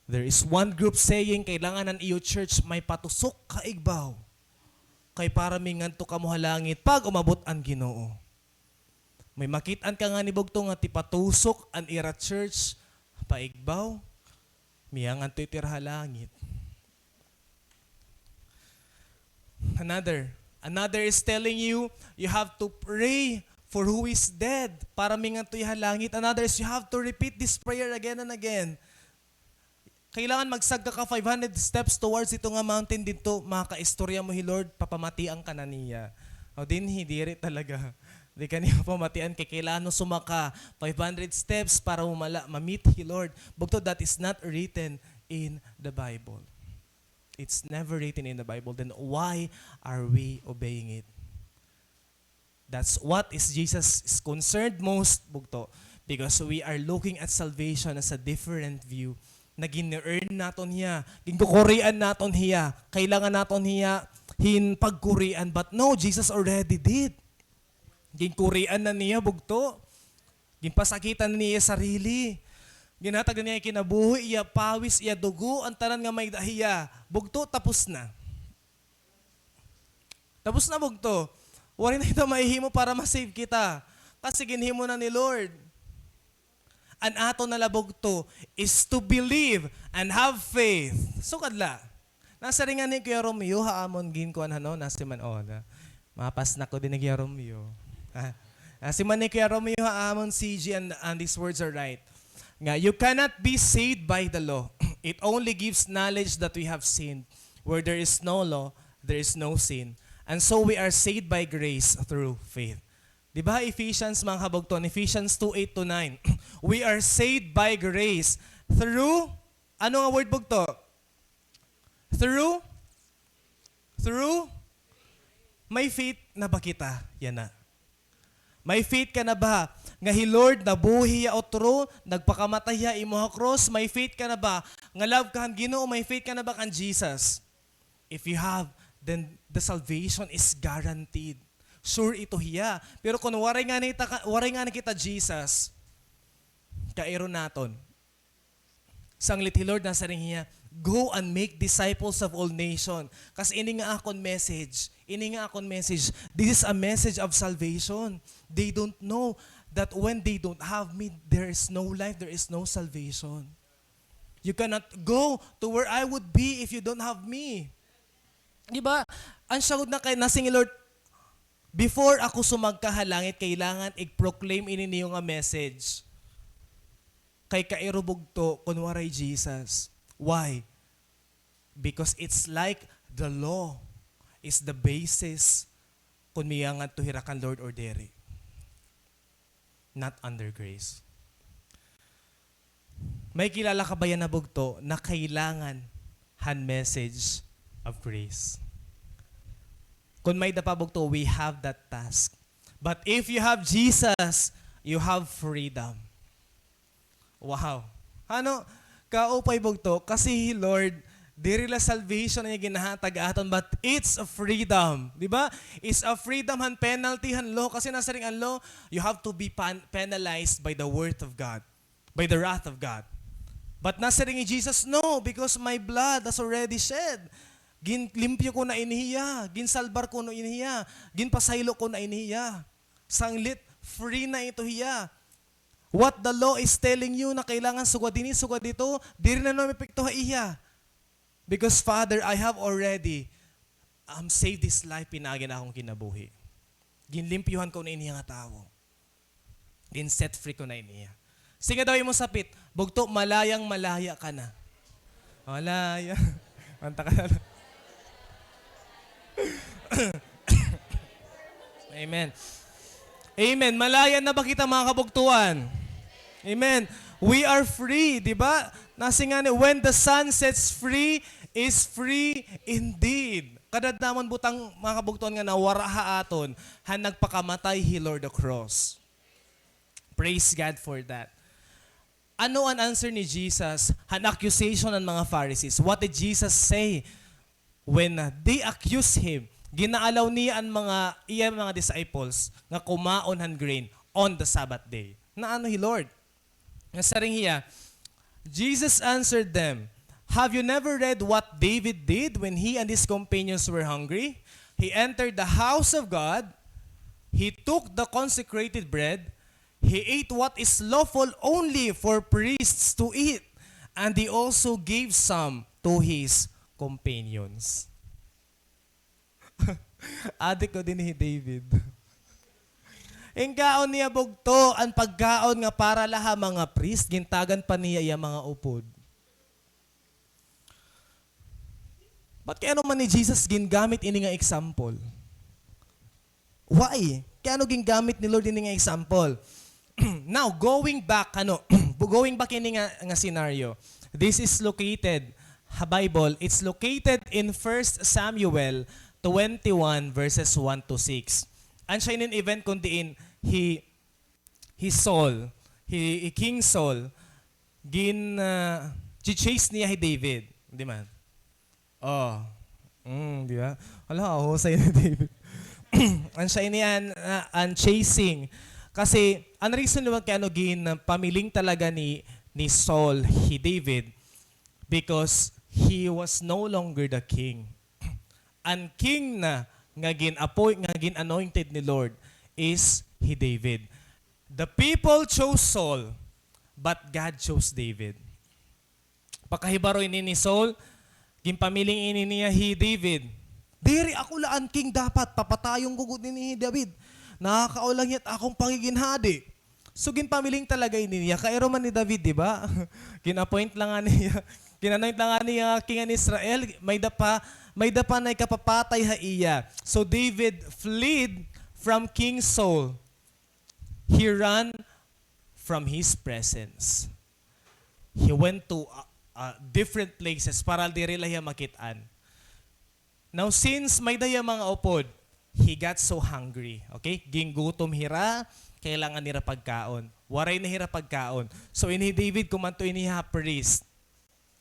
There is one group saying, kailangan an iyo church may patusok ha igbaw. Kay para may ngadto kamo ha langit pag umabot an Ginoo. May makit-an ka ngani bugto nga tipatusok an ira church pa igbaw. May ngadto ito hira ha langit. Another, another is telling you, you have to pray for who is dead para may ngadto ha langit. Another is you have to repeat this prayer again and again. Kailangan magsagka ka five hundred steps towards ito nga mountain didto, makaistorya mo hi Lord, papamatian ka na niya. O dinhi, diri talaga. Di ka niya papamatian kay kailangan mo sumaka five hundred steps para mo mala, ma-meet hi Lord. Bugto, that is not written in the Bible. It's never written in the Bible. Then why are we obeying it? That's what is Jesus is concerned most, bugto. Because we are looking at salvation as a different view. Na gin-earn naton hiya, ginkukurian naton hiya, kailangan naton hiya hin pagkurian. But no, Jesus already did. Ginkurian na niya, bugto. Ginpasakitan na niya iya sarili. Ginhatag na niya iya kinabuhi, iya pawis, iya dugo, an tanan nga may-ada hiya. Bugto, tapos na. Tapos na bugto. Waray na kita mahihimo para ma-save kita. Kasi ginhimo na ni Lord. An aton na la bugto is to believe and have faith. Sugad la. Nasiring ngani hi Kuya Romeo ha amon ginkuan, ano, nasiring man, o, na, mapas na ko dinhi hi Kuya Romeo. Ah, nasiring man hi Kuya Romeo ha amon C G, and, and these words are right. Nga, you cannot be saved by the law. It only gives knowledge that we have sinned. Where there is no law, there is no sin. And so we are saved by grace through faith. Di ba, Ephesians, mga kabugtuan, Ephesians two eight to nine, we are saved by grace through, ano nga word, bugto? Through? Through? May faith na ba kita? Yana. May faith ka na ba nga hi Lord nabuhi hiya utro, nagpakamatay hiya ha imo ha krus? May faith ka na ba nga love ka han Ginoo? May faith ka na ba kan Jesus? If you have, then the salvation is guaranteed. Sure ito hiya. Pero kon waray ngani ta ka-, waray ngani kita Jesus, kairo naton. Sanglit hi Lord, nasiring hiya, "Go and make disciples of all nation." Kasi ini nga akon message, ini nga akon message, this is a message of salvation. They don't know that when they don't have me, there is no life, there is no salvation. You cannot go to where I would be if you don't have me. Di ba? An siya gud na kay, nasiring hi Lord, "Before ako sumagka ha langit, kailangan ig-proclaim ini niyo nga message." Kay kairo bugto kon waray Jesus. Why? Because it's like the law is the basis kon miyangadto hira kan Lord or diri. Not under grace. May kilala ka ba yana bugto na kailangan han message of grace? Kon may-ada pa bugto, we have that task. But if you have Jesus, you have freedom. Wow. Ano, kaupay bugto, kasi hi Lord, diri la salvation an iya ginhatag aton, but it's a freedom. Di ba? It's a freedom han penalty han law. Kasi nasiring an law, you have to be pan-, penalized by the word of God, by the wrath of God. But nasiring hi Jesus, "No, because my blood has already shed." Ginlimpyo ko na ini hiya, ginsalbar ko na ini hiya, ginpasaylo ko na ini hiya. Sanglit, free na ito hiya. What the law is telling you na kailangan sugad ini, sugad ito, diri na, no, maepekto ha iya. Because, Father, I have already, um, saved his life, pinaagi na akon kinabuhi. Ginlimpyuhan ko na ini nga tawo. Gin-set free ko na ini iya. Sige daw imo sapit, bugto, malayang malaya ka na. Malaya. Kanta ka na. Amen. Amen. Malaya na ba kita, mga kabugtuan? Amen. We are free, di ba? Nasiring ngani, when the Son sets free, is free indeed. Kadadamon butang, mga kabugtuan, nga nawara ha aton, han nagpakamatay hi Lord ha cross. Praise God for that. Ano an answer ni Jesus han accusation han mga Pharisees? What did Jesus say when, uh, they accused him? Gina-allow niya an mga, iya mga disciples nga kumaon han grain on the Sabbath day. Naano hi Lord? Nasiring hiya, Jesus answered them, Have you never read what David did when he and his companions were hungry? He entered the house of God, he took the consecrated bread, he ate what is lawful only for priests to eat, and he also gave some to his companions. Adik ko dinhi hi David. Ginkaon niya bugto an pagkaon nga para la ha mga priest, gintagan pa niya iya mga upod. But kay ano man ni Jesus gingamit ini nga example? Why? Kay ano gingamit ni Lord ini nga example? Now, going back, ano, going back ini nga, nga scenario. This is located, ha Bible, it's located in First Samuel twenty-one verses one to six. An siya inin event kun diin hi, hi Saul, hi, hi King Saul, gin, ah, chi-chase niya hi David. Di man? Oh. Mm, di ba? Hala, husay ni David. An siya ini an, ah, an chasing. Kasi, an reason naman kay ano ginpamiling talaga ni, ni Saul hi David, because he was no longer the king. An king na nga gin-appoint, nga gin-anointed ni Lord is hi David. The people chose Saul, but God chose David. Pagkahibaro ini ni Saul, ginpamiling ini niya hi David. Diri, ako la an king dapat, papatayon ko gud ini hi David. Nakakaulang hiya ha akon pagigin hadi. So, ginpamiling talaga ini niya. Kairo man ni David, di ba? Gin-appoint la ngani hiya. Gin-anoint la ngani hiya king an Israel. May-ada pa, may-ada pa na ikapapatay ha iya. So, David fled from King Saul. He ran from his presence. He went to, uh, uh, different places para diri la hiya makit-an. Now, since may-ada hiya mga upod, he got so hungry. Okay? Ginggutom hira, kailangan nira pagkaon. Waray na hira pagkaon. So, ini hi David, kumanto ini ha priest.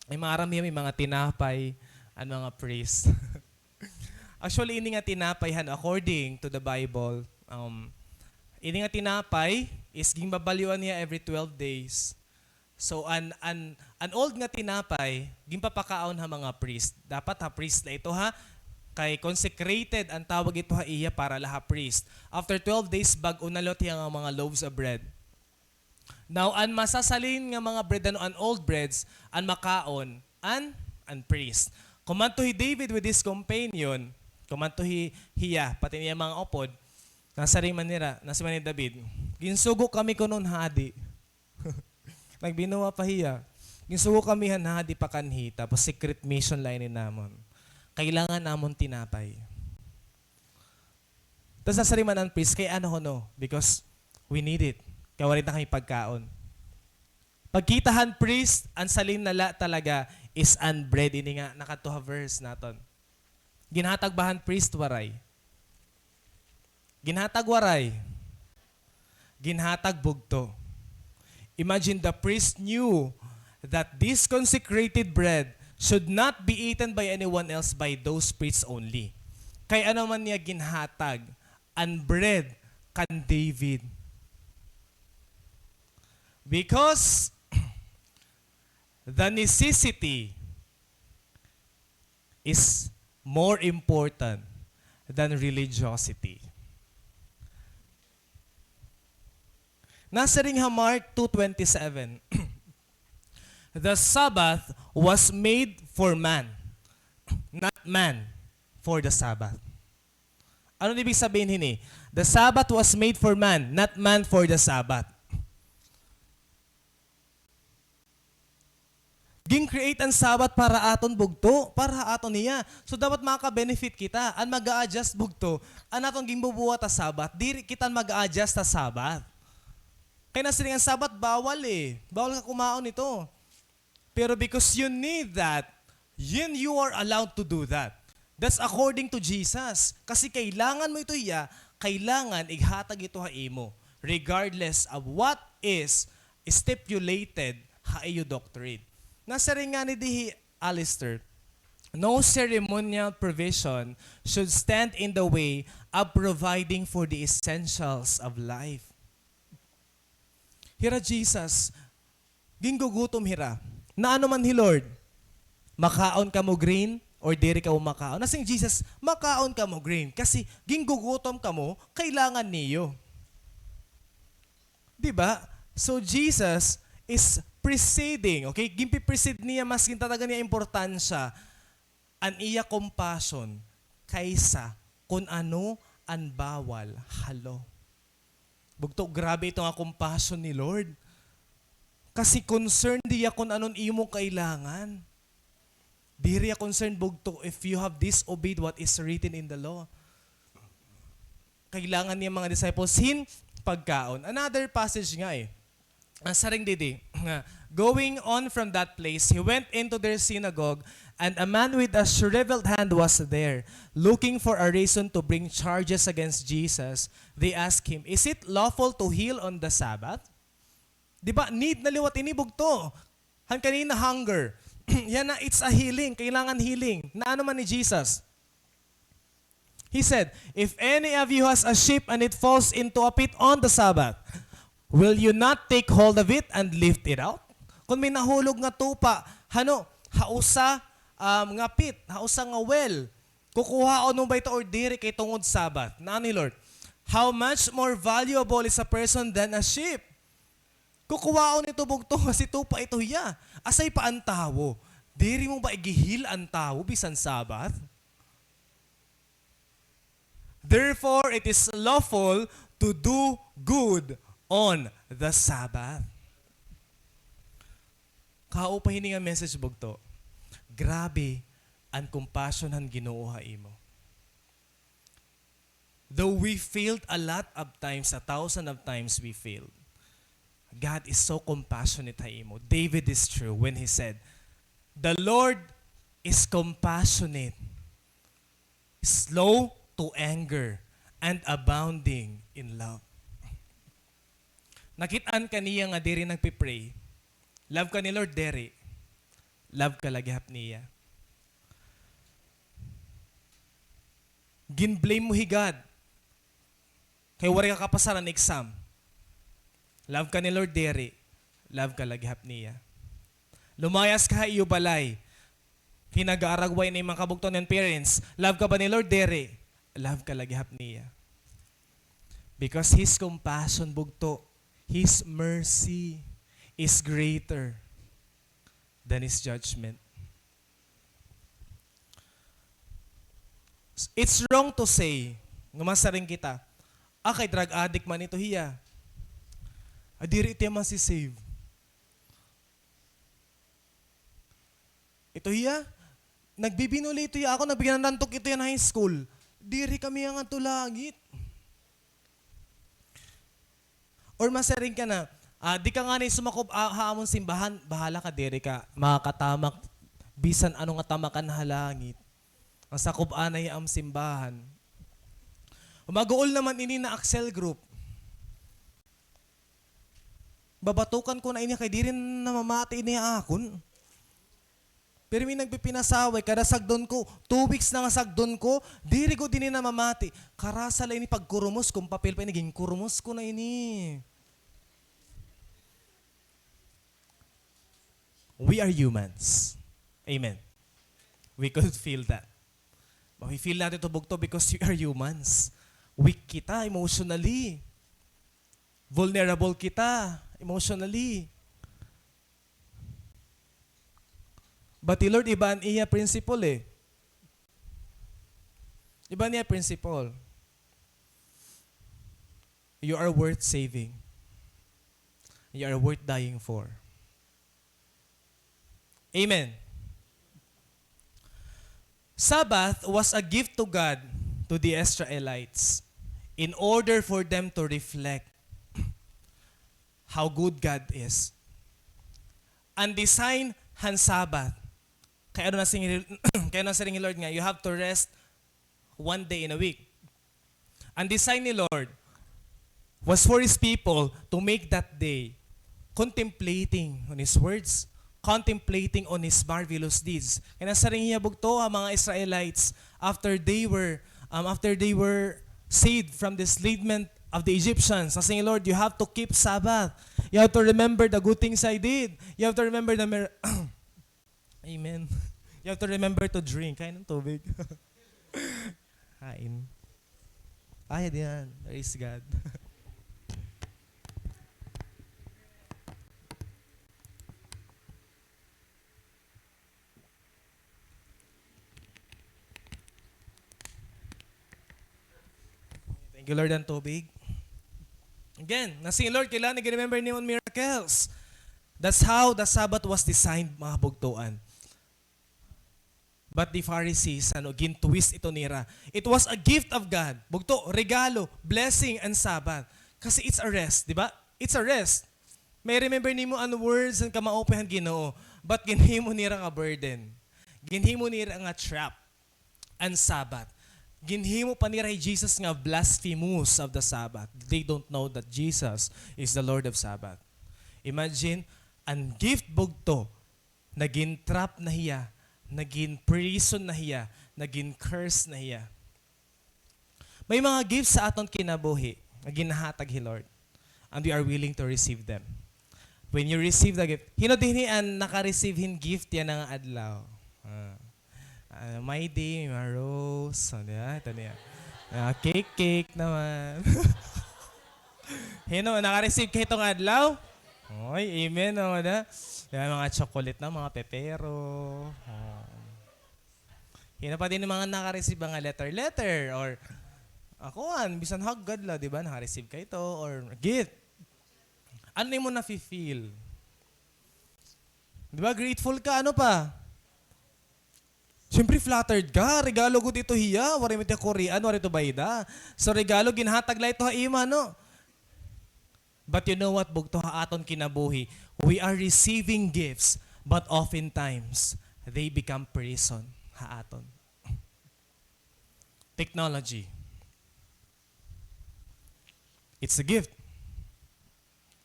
Ay, maaram hiya, may mga tinapay, an mga priest. Actually, ini nga tinapay, han, according to the Bible, um, ini nga tinapay is ginbabalyuan niya every twelve days. So, an, an, an old nga tinapay, ginpapakaon ha mga priest. Dapat ha priest la ito, ha? Kay consecrated an tawag ito ha iya para la ha priest. After twelve days, bag-o na liwat hiya nga mga loaves of bread. Now, an masasalin nga mga bread, ano, an old breads, an makaon, an, an priest. Kumanto hi David with his companion, kumanto hi, hiya, pati niya mga upod, nasiring man nira, nasiring man ni David, "Ginsugo kami kuno han hadi." Nagbinuwa pa hiya. "Ginsugo kami han hadi pakanhi, tapos secret mission la ini namon. Kailangan namon tinapay." Tas nasiring man an priest, "Kay ano kuno? Because we need it. Kay waray na kami pagkaon." Pagkita han priest, an salin na la talaga is an bread. Ini nga nakadto ha verse naton. Ginhatag ba han priest? Waray. Ginhatag? Waray. Ginhatag bugto. Imagine, the priest knew that this consecrated bread should not be eaten by anyone else, by those priests only. Kay ano man niya ginhatag an bread kan David? Because the necessity is more important than religiosity. Nasiring ha Mark two twenty-seven, "The Sabbath was made for man, not man for the Sabbath." Ano ibig sabihin hini? The Sabbath was made for man, not man for the Sabbath. Gin-create an Sabbath para aton bugto, para ha aton hiya. So, dapat maka-benefit kita. An mag-a-adjust bugto, an aton ginbubuhat ha Sabbath, diri kita an mag-a-adjust ha Sabbath. Kay nasiring an Sabbath, bawal, eh. Bawal ka kumaon nito. Pero because you need that, yun, you are allowed to do that. That's according to Jesus. Kasi kailangan mo ito hiya, kailangan ighatag ito ha imo, regardless of what is stipulated ha iyo doctrine. Nasiring ngani dinhi hi Alistair, "No ceremonial provision should stand in the way of providing for the essentials of life." Hira Jesus, ginggugutom hira. Naano man hi Lord? Makaon kamo grain or diri kamo makaon? Nasiring Jesus, makaon kamo grain. Kasi gingugutom kamo, kailangan niyo. Di ba? So Jesus is preceding, okay? Ginpi-precede niya, mas gintatagan niya importansya an iya compassion kaysa kun ano an bawal ha law. Bugto, grabe ito nga compassion ni Lord. Kasi concerned hiya kun ano an imo kailangan. Diri hiya concerned, bugto, if you have disobeyed what is written in the law. Kailangan niya mga disciples hin pagkaon. Another passage nga eh. Nasiring didi nga, going on from that place, he went into their synagogue, and a man with a shriveled hand was there, looking for a reason to bring charges against Jesus. They asked him, "Is it lawful to heal on the Sabbath?" Di ba, need na liwat ini, bugto. Han kanina, hunger. Yana, it's a healing. Kailangan healing. Naano man ni Jesus? He said, "If any of you has a sheep and it falls into a pit on the Sabbath, will you not take hold of it and lift it out?" Kun may nahulog nga tupa, hano, ha usa, um, nga pit, ha usa nga well, kukuhaon mo ba ito or diri kay tungod Sabbath? Naano ni Lord? How much more valuable is a person than a sheep? Kukuhaon ito, bugto, kasi tupa ito hiya. Asay pa an tawo. Diri mo ba igihil an tawo bisan Sabbath? Therefore, it is lawful to do good on the Sabbath. Kaupay hini nga message, bugto. Grabe an compassion han Ginoo ha imo. Though we failed a lot of times, a thousand of times we failed, God is so compassionate ha imo. David is true when he said, "The Lord is compassionate, slow to anger, and abounding in love." Nakit-an ka niya nga diri nagpi-pray. Love ka ni Lord, diri. Love ka la gihap niya. Gin-blame mo hi God. Kay waray ka kapasar han exam. Love ka ni Lord, diri. Love ka la gihap niya. Lumayas ka ha iyo balay. Kinagaaragway na imo mga kabugtoan, parents. Love ka ba ni Lord? Diri. Love ka la gihap niya. Because His compassion, bugto, His mercy is greater than His judgment. It's wrong to say, nga masiring kita, "Ah, kay drug addict man ito hiya. Ah, diri ito hiya masi-save." Ito hiya, nagbibinuli ito hiya. Ako, nagbiganantok ito hiya han high school. Diri kami ngadto langit. Or masiring ka na, ah, di ka ngani sumakob-a ha amon simbahan, bahala ka, diri ka makakatamak bisan ano nga tamakan ha langit. An sakob-an na hiya amon simbahan. Maguol naman ini na Axel group. Babatukan ko na ini kay diri namamati ini ha akon. Pero may nagpipinasaway, kada sagdon ko, two weeks na nga sagdon ko, diri gud ini namamati. Karasa la ini pagkurumos ko, papel pa ini, ginkurumos ko na ini. We are humans. Amen. We could feel that. Mafe-feel natin ito, bugto, because we are humans. Weak kita emotionally. Vulnerable kita emotionally. But hi Lord, iba an iya principle eh. Iba an iya principle. You are worth saving. You are worth dying for. Amen. Sabbath was a gift to God, to the Israelites, in order for them to reflect how good God is. An design han Sabbath, kay ano nasiring, kay ano nasiring ni Lord nga, you have to rest one day in a week. An design ni Lord was for His people to make that day contemplating on His words, contemplating on His marvelous deeds. Kay nasiring hiya bugto ha mga Israelites after they were, um, after they were saved from the enslavement of the Egyptians. Nasiring ni Lord, you have to keep Sabbath. You have to remember the good things I did. You have to remember the mir- Amen. You have to remember to drink. Kain ng tubig. Kain. Ay, diyan. Praise God. Thank you, Lord, an tubig. Again, na si Lord, kailangan nag-remember niyo an miracles. That's how the Sabbath was designed, mga kabugtoan. But the Pharisees, ano, gin-twist ito nira. It was a gift of God. Bugto, regalo, blessing an Sabbath. Kasi it's a rest, di ba? It's a rest. May remember nimo an words an kamaupayan han Ginoo. But ginhimo nira nga burden. Ginhimo nira nga trap an Sabbath. Ginhimo pa nira hi Jesus nga blasphemous of the Sabbath. They don't know that Jesus is the Lord of Sabbath. Imagine, an gift bugto, nagin trap na hiya, nagin prison na hiya, nagin curse na hiya. May mga gifts sa aton kinabuhi nga ginhatag hi Lord, and we are willing to receive them. When you receive the gift, hino dinhi an naka-receive hin gift yana nga adlaw? Ah. Ah, May Day, May Rose, ano yan? Ito niya. Ah, cake, cake naman. Hino, naka-receive ka hiton nga adlaw? Oy, amen, no, da? Yan, mga chocolate na, mga pepero. Oh. Hino pa dinhi mga naka-receive nga letter, letter, or, ah, kuan, bisan hagad la, di ba? Naka-receive ka hito, or gift. Ano imo nafi-feel? Di ba, grateful ka, ano pa? Siyempre, flattered ka. Regalo gud ito hiya. Waray man tiya kurian, waray ito bayda. So, regalo, ginhatag la ito ha imo, no? But you know what, bugto, ha aton kinabuhi, we are receiving gifts, but oftentimes, they become prison ha aton. Technology. It's a gift.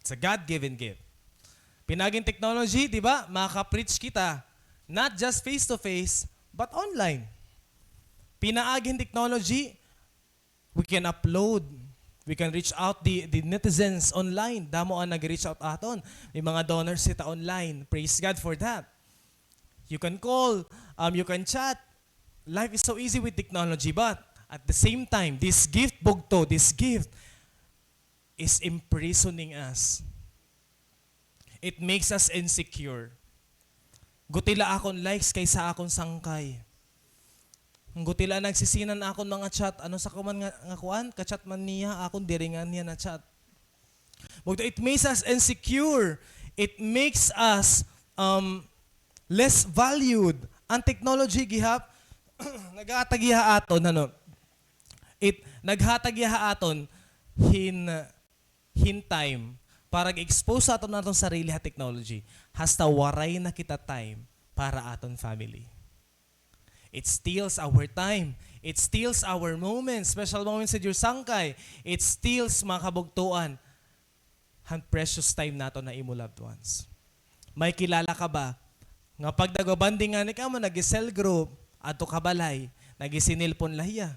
It's a God-given gift. Pinaagi hin technology, di ba? Makaka-preach kita. Not just face-to-face, but online. Pinaagi hin technology, we can upload. We can reach out the, the netizens online. Damo an nag-reach out aton. May mga donors kita online. Praise God for that. You can call, um, you can chat. Life is so easy with technology, but at the same time, this gift, bugto, this gift is imprisoning us. It makes us insecure. Guti la akon likes kaysa akon sangkay. Guti la nagsisinan akon mga chat. Ano sa ko man nga, nga kuan? Ka-chat man niya, akon diri nga niya na-chat. Bugto, it makes us insecure. It makes us, um, less valued. An technology gihap, naghatag iya ha aton, ano? It, naghatag iya ha aton hin, hin time para ga-expose sa aton, aton sarili ha technology. Hasta waray na kita time para aton family. It steals our time. It steals our moments, special moments with your sangkay. It steals, mga kabugtoan, han precious time naton ha imo loved ones. May kilala ka ba nga pag nagba-bonding ngani kamo, nag-cell group, adto ka balay, nagsisinilpon la hiya?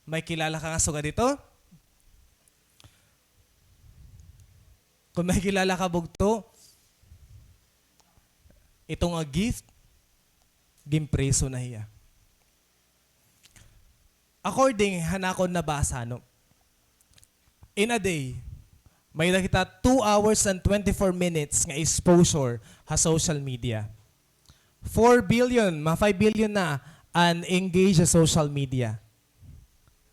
May kilala ka nga sugad hito? Kon may kilala ka, bugto, ito nga gift, ginpriso na hiya. According han akon nabasa, no, in a day, may-ada kita two hours and twenty-four minutes nga exposure ha social media. Four billion, ma-five billion na an engage sa social media.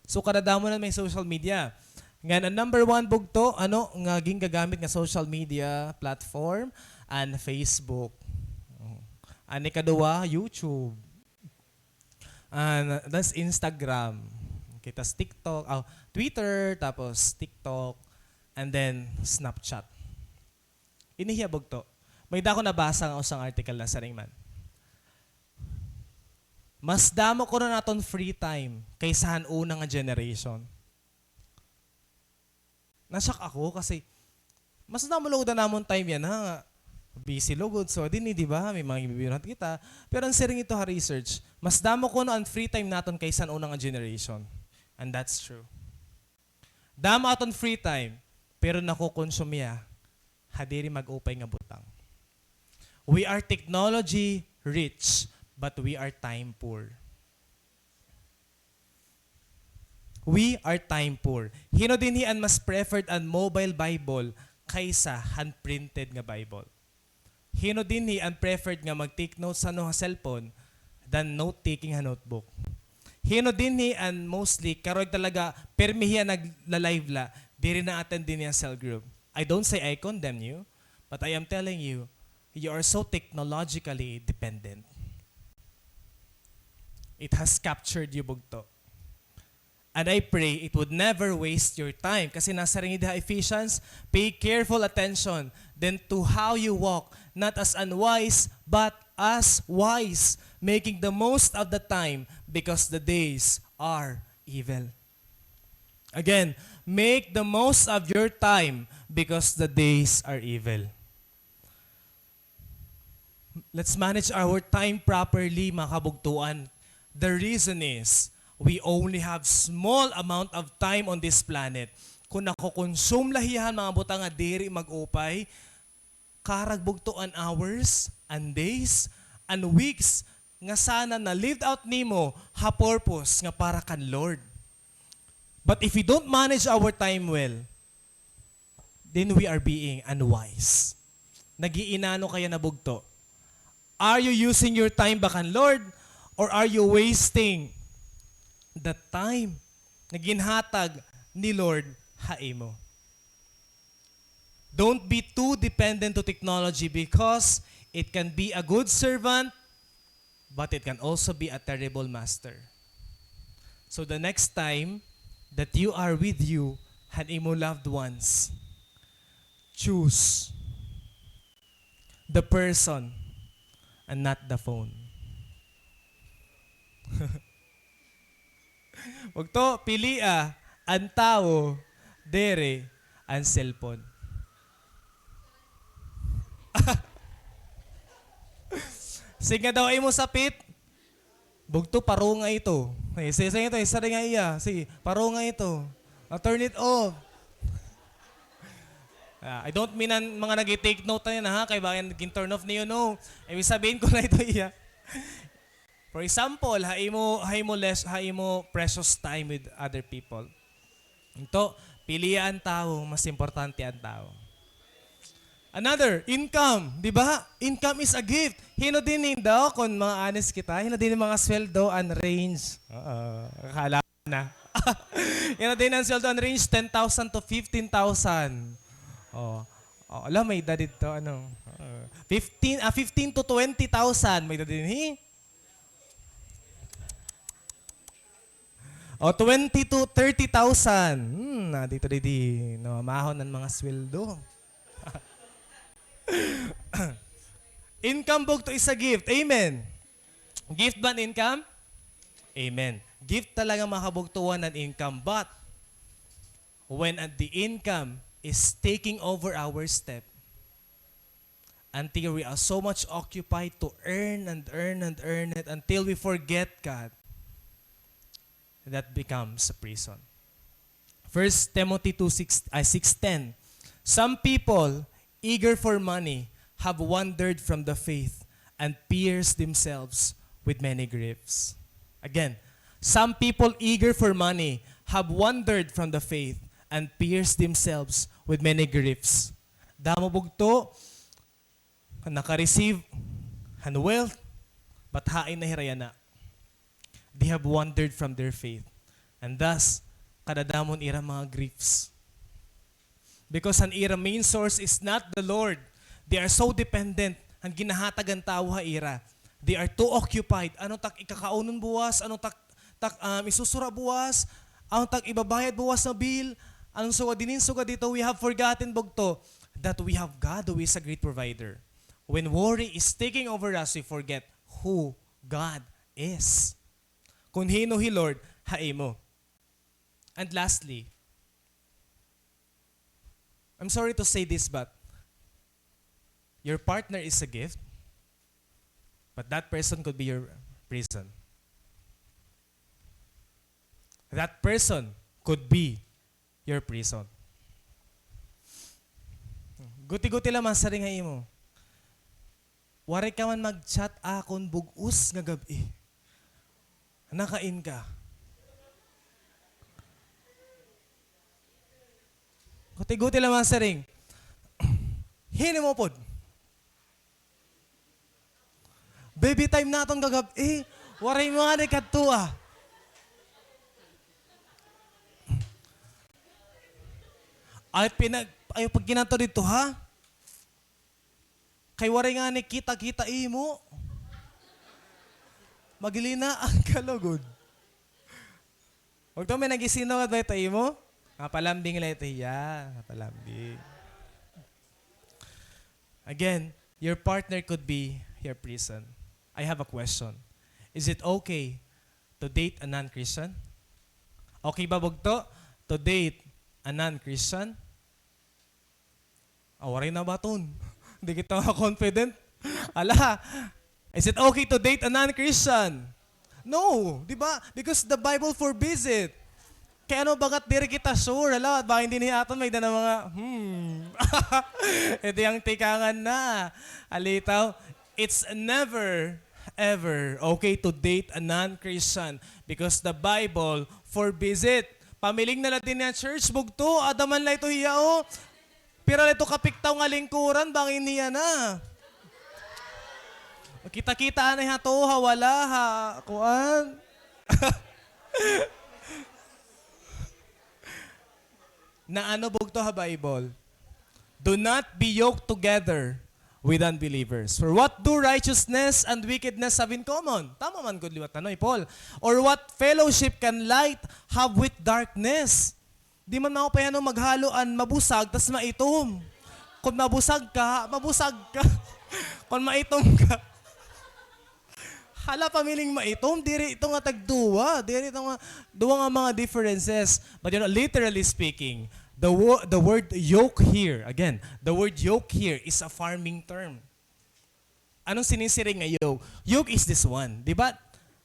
So, kadadamo na may social media. Ngan, an number one bugto, ano, nga gingagamit nga social media platform, an Facebook. An ikaduha, YouTube. An, tas Instagram. Okay, tas TikTok, ah, Twitter, tapos TikTok, and then Snapchat. Ini hiya bugto. May-ada ako nabasa nga usang article na siring man, mas damo kuno an aton free time kaysa han una nga generation. Na-shock ako kasi mas damo lugod an amon time yana nga busy lugod. So, dinhi, di ba? May mga ginbibinuhat kita. Pero an siring ito ha research, mas damo kuno an free time naton kaysa han una nga generation. And that's true. Damo aton free time, pero nakokonsume hiya ha diri mag-upay nga butang. We are technology rich, but we are time poor. We are time poor. Hin-o dinhi an mas preferred an mobile Bible kaysa han printed nga Bible? Hin-o dinhi an preferred nga mag-take notes han ha cellphone than note-taking ha notebook? Hin-o dinhi an mostly, karon talaga, pirmi hiya nagla-live la, diri na-attend dinhi an cell group? I don't say I condemn you, but I am telling you, you are so technologically dependent. It has captured you, bugto. And I pray it would never waste your time. Kasi nasiring dinhi ha Ephesians, "Pay careful attention then to how you walk, not as unwise, but as wise, making the most of the time because the days are evil." Again, make the most of your time because the days are evil. Let's manage our time properly, mga kabugtuan. The reason is, we only have small amount of time on this planet. Kon nako-consume la hiya han mga butang nga diri mag-upay, karag bugto an hours, an days, an weeks, nga sana na-lived out nimo ha purpose nga para kan Lord. But if we don't manage our time well, then we are being unwise. Nag-iinano ka yana, bugto? Are you using your time ba kan Lord, or are you wasting the time nga ginhatag ni Lord ha imo? Don't be too dependent to technology, because it can be a good servant, but it can also be a terrible master. So the next time that you are with you han imo loved ones, choose the person and not the phone. Bugto, pilia an tawo, diri an cellphone. Sige daw, imo sapit. Bugto, parunga ito. Eh, sige, sige ito, isa rin nga iya. Sige, parunga ito. Ah, turn it off. Ah, I don't mean an mga nag-take note na yan, ha? Kay baka gin-turn off niyo, no? Ibig sabihin ko na ito iya. For example, ha imo, ha imo les-, ha imo precious time with other people. Ito, pilia an tawo, mas importante an tawo. Another, income, di ba? Income is a gift. Hin-o dinhi daw, kon mga honest kita, hin-o dinhi mga sweldo an range? Oo, akala ko na. Hin-o dinhi an sweldo an range, ten thousand to fifteen thousand. Oh. Oh, ala, may-ada didto, ano, ah, fifteen, ah, fifteen to twenty thousand, may-ada dinhi. O, twenty to thirty thousand. Hmm, na dito, didi, namamahon an mga sweldo. Income bugto is a gift. Amen. Gift ba an income? Amen. Gift talaga, mga kabugtuan, an income. But when, uh, the income is taking over our step, until we are so much occupied to earn and earn and earn it until we forget God, that becomes a prison. First Timothy two six, uh, six ten. Some people, eager for money, have wandered from the faith and pierced themselves with many griefs. Again, some people eager for money have wandered from the faith and pierced themselves with many griefs. Damo bugto, naka-receive han wealth, but hain na hira yana. They have wandered from their faith. And thus, kadadamo an ira mga griefs. Because an ira main source is not the Lord. They are so dependent han ginhahatag han tawo ha ira. They are too occupied. Ano tak ikakaunon buwas? Ano tak, tak, um, isusura buwas? Ano tak ibabayad buwas nga bill? Ano sugad dinhi, sugad dito? We have forgotten bugto that we have God who is a great provider. When worry is taking over us, we forget who God is. Kon hin-o hi Lord ha imo. And lastly, I'm sorry to say this, but your partner is a gift, but that person could be your prison. That person could be your prison. Guti-guti la man siring ha imo. Waray ka man mag-chat akon bug-os nga gab-i. Nakain ka. Guti-guti la man siring. Hinimo pod. Baby time naton kagab-i. Waray mo ngani kadto, ah. Ay, pinag-, ayaw pagkinanto didto, ha? Kay waray ngani kita-kita imo. Maglinaan ka lugod. Bugto, may nag-isinugad ba ito imo? Mapalambing la ito hiya. Mapalambing. Again, your partner could be your prison. I have a question. Is it okay to date a non-Christian? Okay ba, bugto, to date a non-Christian? Ah, waray nabaton. Di kita confident. Ala, is it okay to date a non-Christian? No, di ba? Because the Bible forbids it. Kay ano, bagat diri kita sure. Hala, bangin dinhi aton may-ada na mga, hmm. Ito yung tikangan na. Alitaw, it's never, ever okay to date a non-Christian because the Bible forbids it. Pamiling na la dinhi an church, bugto, ada man la ito hiya, o. Pira la ito kapiktaw nga lingkuran, bangin hiya na. Kita-kita anay ha to, ha wala, ha, kuan. Na ano, bugto, ha Bible? Do not be yoked together with unbelievers. For what do righteousness and wickedness have in common? Tama man gud liwat na, no, ni Paul. Or what fellowship can light have with darkness? Di man maupay, ano, maghalo an mabusag tas maitom. Kon mabusag ka, mabusag ka. Kon maitom ka. Hala, pamiling maitom, diri ito nga tagduwa, diri ito nga duwa nga mga differences. But, you know, literally speaking, the wo-, the word yoke here, again, the word yoke here is a farming term. Anong sinisiring nga yoke? Yoke is this one, di ba?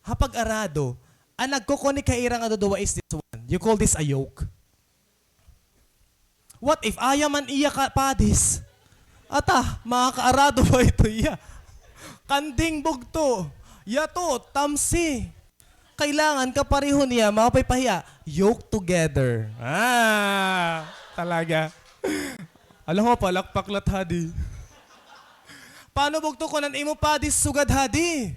Ha pag-arado, ang nagko-connect ha ira nga duduwa is this one. You call this a yoke. What if aya man iya ka padis? Ata, makakaarado ba ito iya? Kanding, bugto. Yato, tamsi. Kailangan kapareho niya, maupay pa hiya. Yoke together. Ah, talaga. Alam mo, palakpak la it hadi. Paano, bugto, kon an imo padis sugad hadi?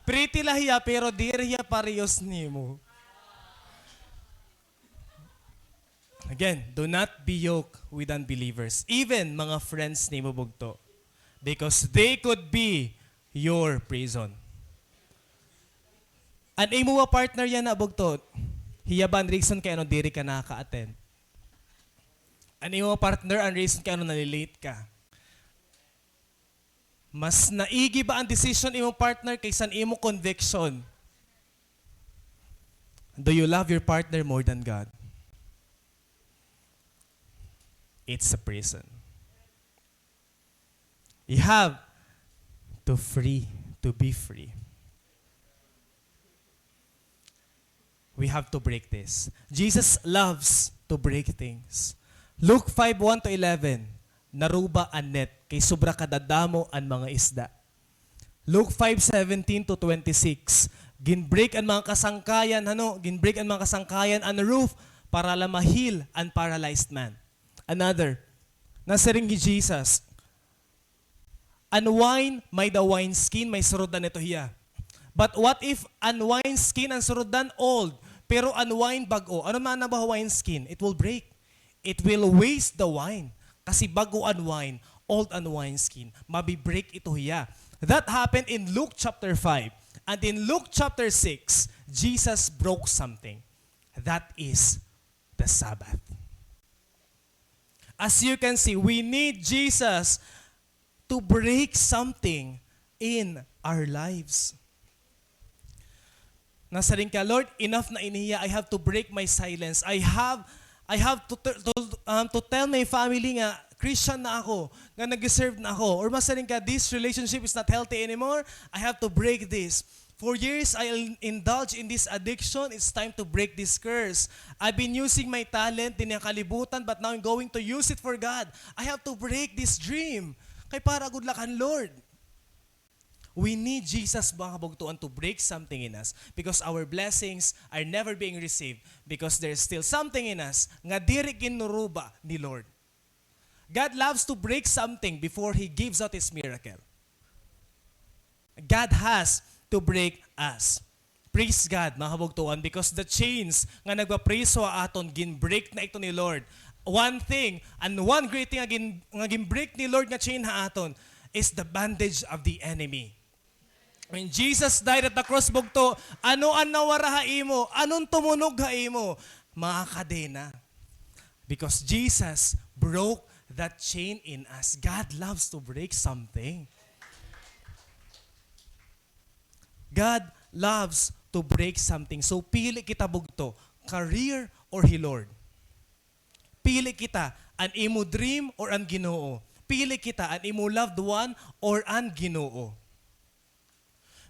Pretty la hiya, pero diri hiya parehas nimo. Again, do not be yoked with unbelievers. Even mga friends nimo, bugto. Because they could be your prison. An imo nga partner yana, bugto, hiya ba an reason kay ano diri ka nakaka-attend? An imo nga partner an reason kay ano nalilate ka? Mas naigi ba an desisyon imo partner kaysa an imo conviction? Do you love your partner more than God? It's a prison. You have to free, to be free. We have to break this. Jesus loves to break things. Luke five one to eleven, naruba an net, kay sobra kadadamo an mga isda. Luke five seventeen to twenty-six, ginbreak an mga kasangkayan, ano, ginbreak an mga kasangkayan, an roof, para la ma-heal an paralyzed man. Another, nasiring hi Jesus, an wine may-da wineskin, may suruddan ito hiya. But what if an wineskin an suruddan old, pero an wine bag-o? Ano man an wineskin? It will break. It will waste the wine. Kasi bag-o an wine, old an wineskin. Mabi-break ito hiya. That happened in Luke chapter five. And in Luke chapter six, Jesus broke something. That is the Sabbath. As you can see, we need Jesus to break something in our lives. Nasiring ka, "Lord, enough na ini hiya. I have to break my silence. I have, I have to, to, to, um, to tell my family nga Christian na ako, nga nag-serve na ako." Or masiring ka, "This relationship is not healthy anymore. I have to break this. For years, I indulge in this addiction. It's time to break this curse. I've been using my talent dinhi ha kalibutan, but now I'm going to use it for God. I have to break this dream." Kay para gud la kan Lord. We need Jesus, mga kabugtoan, to break something in us because our blessings are never being received because there is still something in us nga diri ginuruba ni Lord. God loves to break something before He gives out His miracle. God has to break us. Praise God, mga kabugtoan, because the chains nga nagpapriso ha aton, gin-break na ito ni Lord. One thing, and one great thing nga gin-, nga gin-break ni Lord nga chain ha aton is the bondage of the enemy. When Jesus died at the cross, bugto, ano an nawara ha imo? Ano an tumunog ha imo? Mga kadena. Because Jesus broke that chain in us. God loves to break something. God loves to break something. So, pili kita, bugto, career or hi Lord. Pili kita, an imo dream or an Ginoo. Pili kita, an imo loved one or an Ginoo.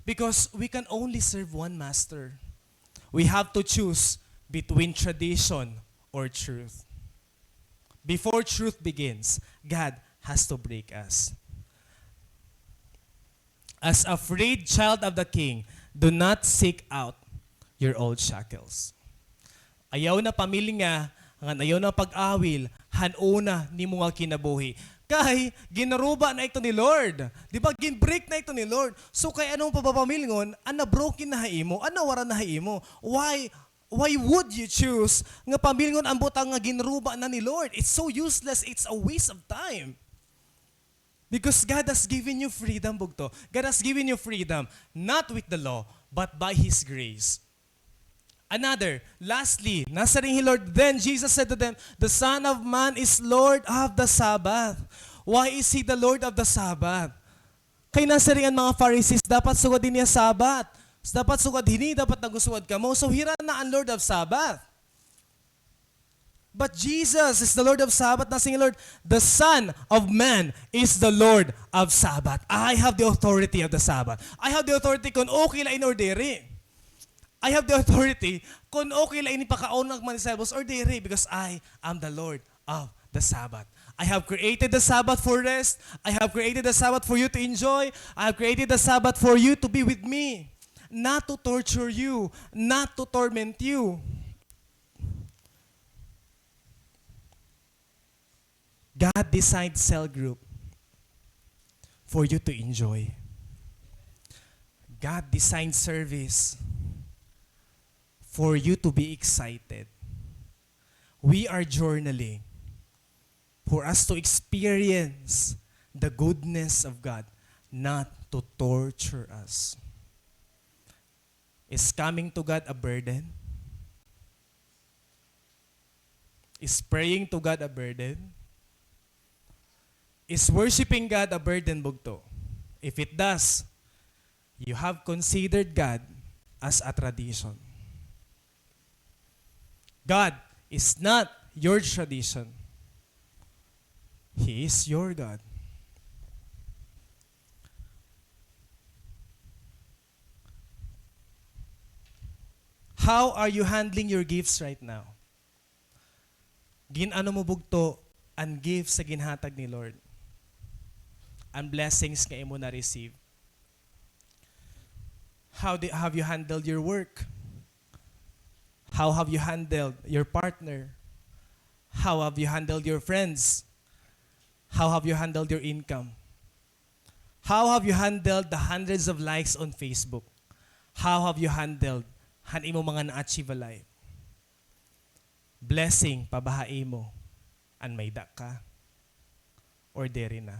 Because we can only serve one master. We have to choose between tradition or truth. Before truth begins, God has to break us. As a freed child of the King, do not seek out your old shackles. Ayaw na pamilnga, ngan ayaw na pag-awil han una nimo nga kinabuhi. Kay ginaruba na ito ni Lord. Di ba? Gin-break na ito ni Lord. So, kay ano mo pa ba pamilngon an na-broken na ha imo, an nawara na ha imo? Why, why would you choose nga pamilngon an butang nga ginruba na ni Lord? It's so useless. It's a waste of time. Because God has given you freedom, bugto. God has given you freedom, not with the law, but by His grace. Another, lastly, nasiring hi Lord, then Jesus said to them, "The Son of Man is Lord of the Sabbath." Why is He the Lord of the Sabbath? Kay nasiring an mga Pharisees, dapat sugad dinhi an Sabbath. Dapat sugad hini, dapat nagusugad kamo. So, hira na an Lord of Sabbath? But Jesus is the Lord of Sabbath. Nasiring Lord, "The Son of Man is the Lord of Sabbath." I have the authority of the Sabbath. I have the authority kon okay la ini or diri. I have the authority kon okay la ini pakaon an mga disciples or diri, because I am the Lord of the Sabbath. I have created the Sabbath for rest. I have created the Sabbath for you to enjoy. I have created the Sabbath for you to be with me, not to torture you, not to torment you. God designed cell group for you to enjoy. God designed service for you to be excited. We are journaling for us to experience the goodness of God, not to torture us. Is coming to God a burden? Is praying to God a burden? Is worshiping God a burden, bugto? If it does, you have considered God as a tradition. God is not your tradition. He is your God. How are you handling your gifts right now? Gin-ano mo, bugto, an gifts nga ginhatag ni Lord? An blessings nga imo na-receive? How do, have you handled your work? How have you handled your partner? How have you handled your friends? How have you handled your income? How have you handled the hundreds of likes on Facebook? How have you handled han imo mga na-achieve ha life? Blessing pa ba ha imo an may-ada ka? Or diri na?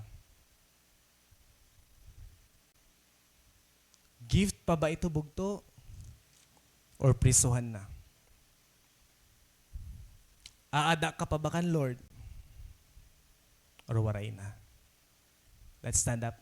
Gift pa ba ito, bugto? Or prisohan na? Aada ka pa ba kan Lord? Or waray na? Let's stand up.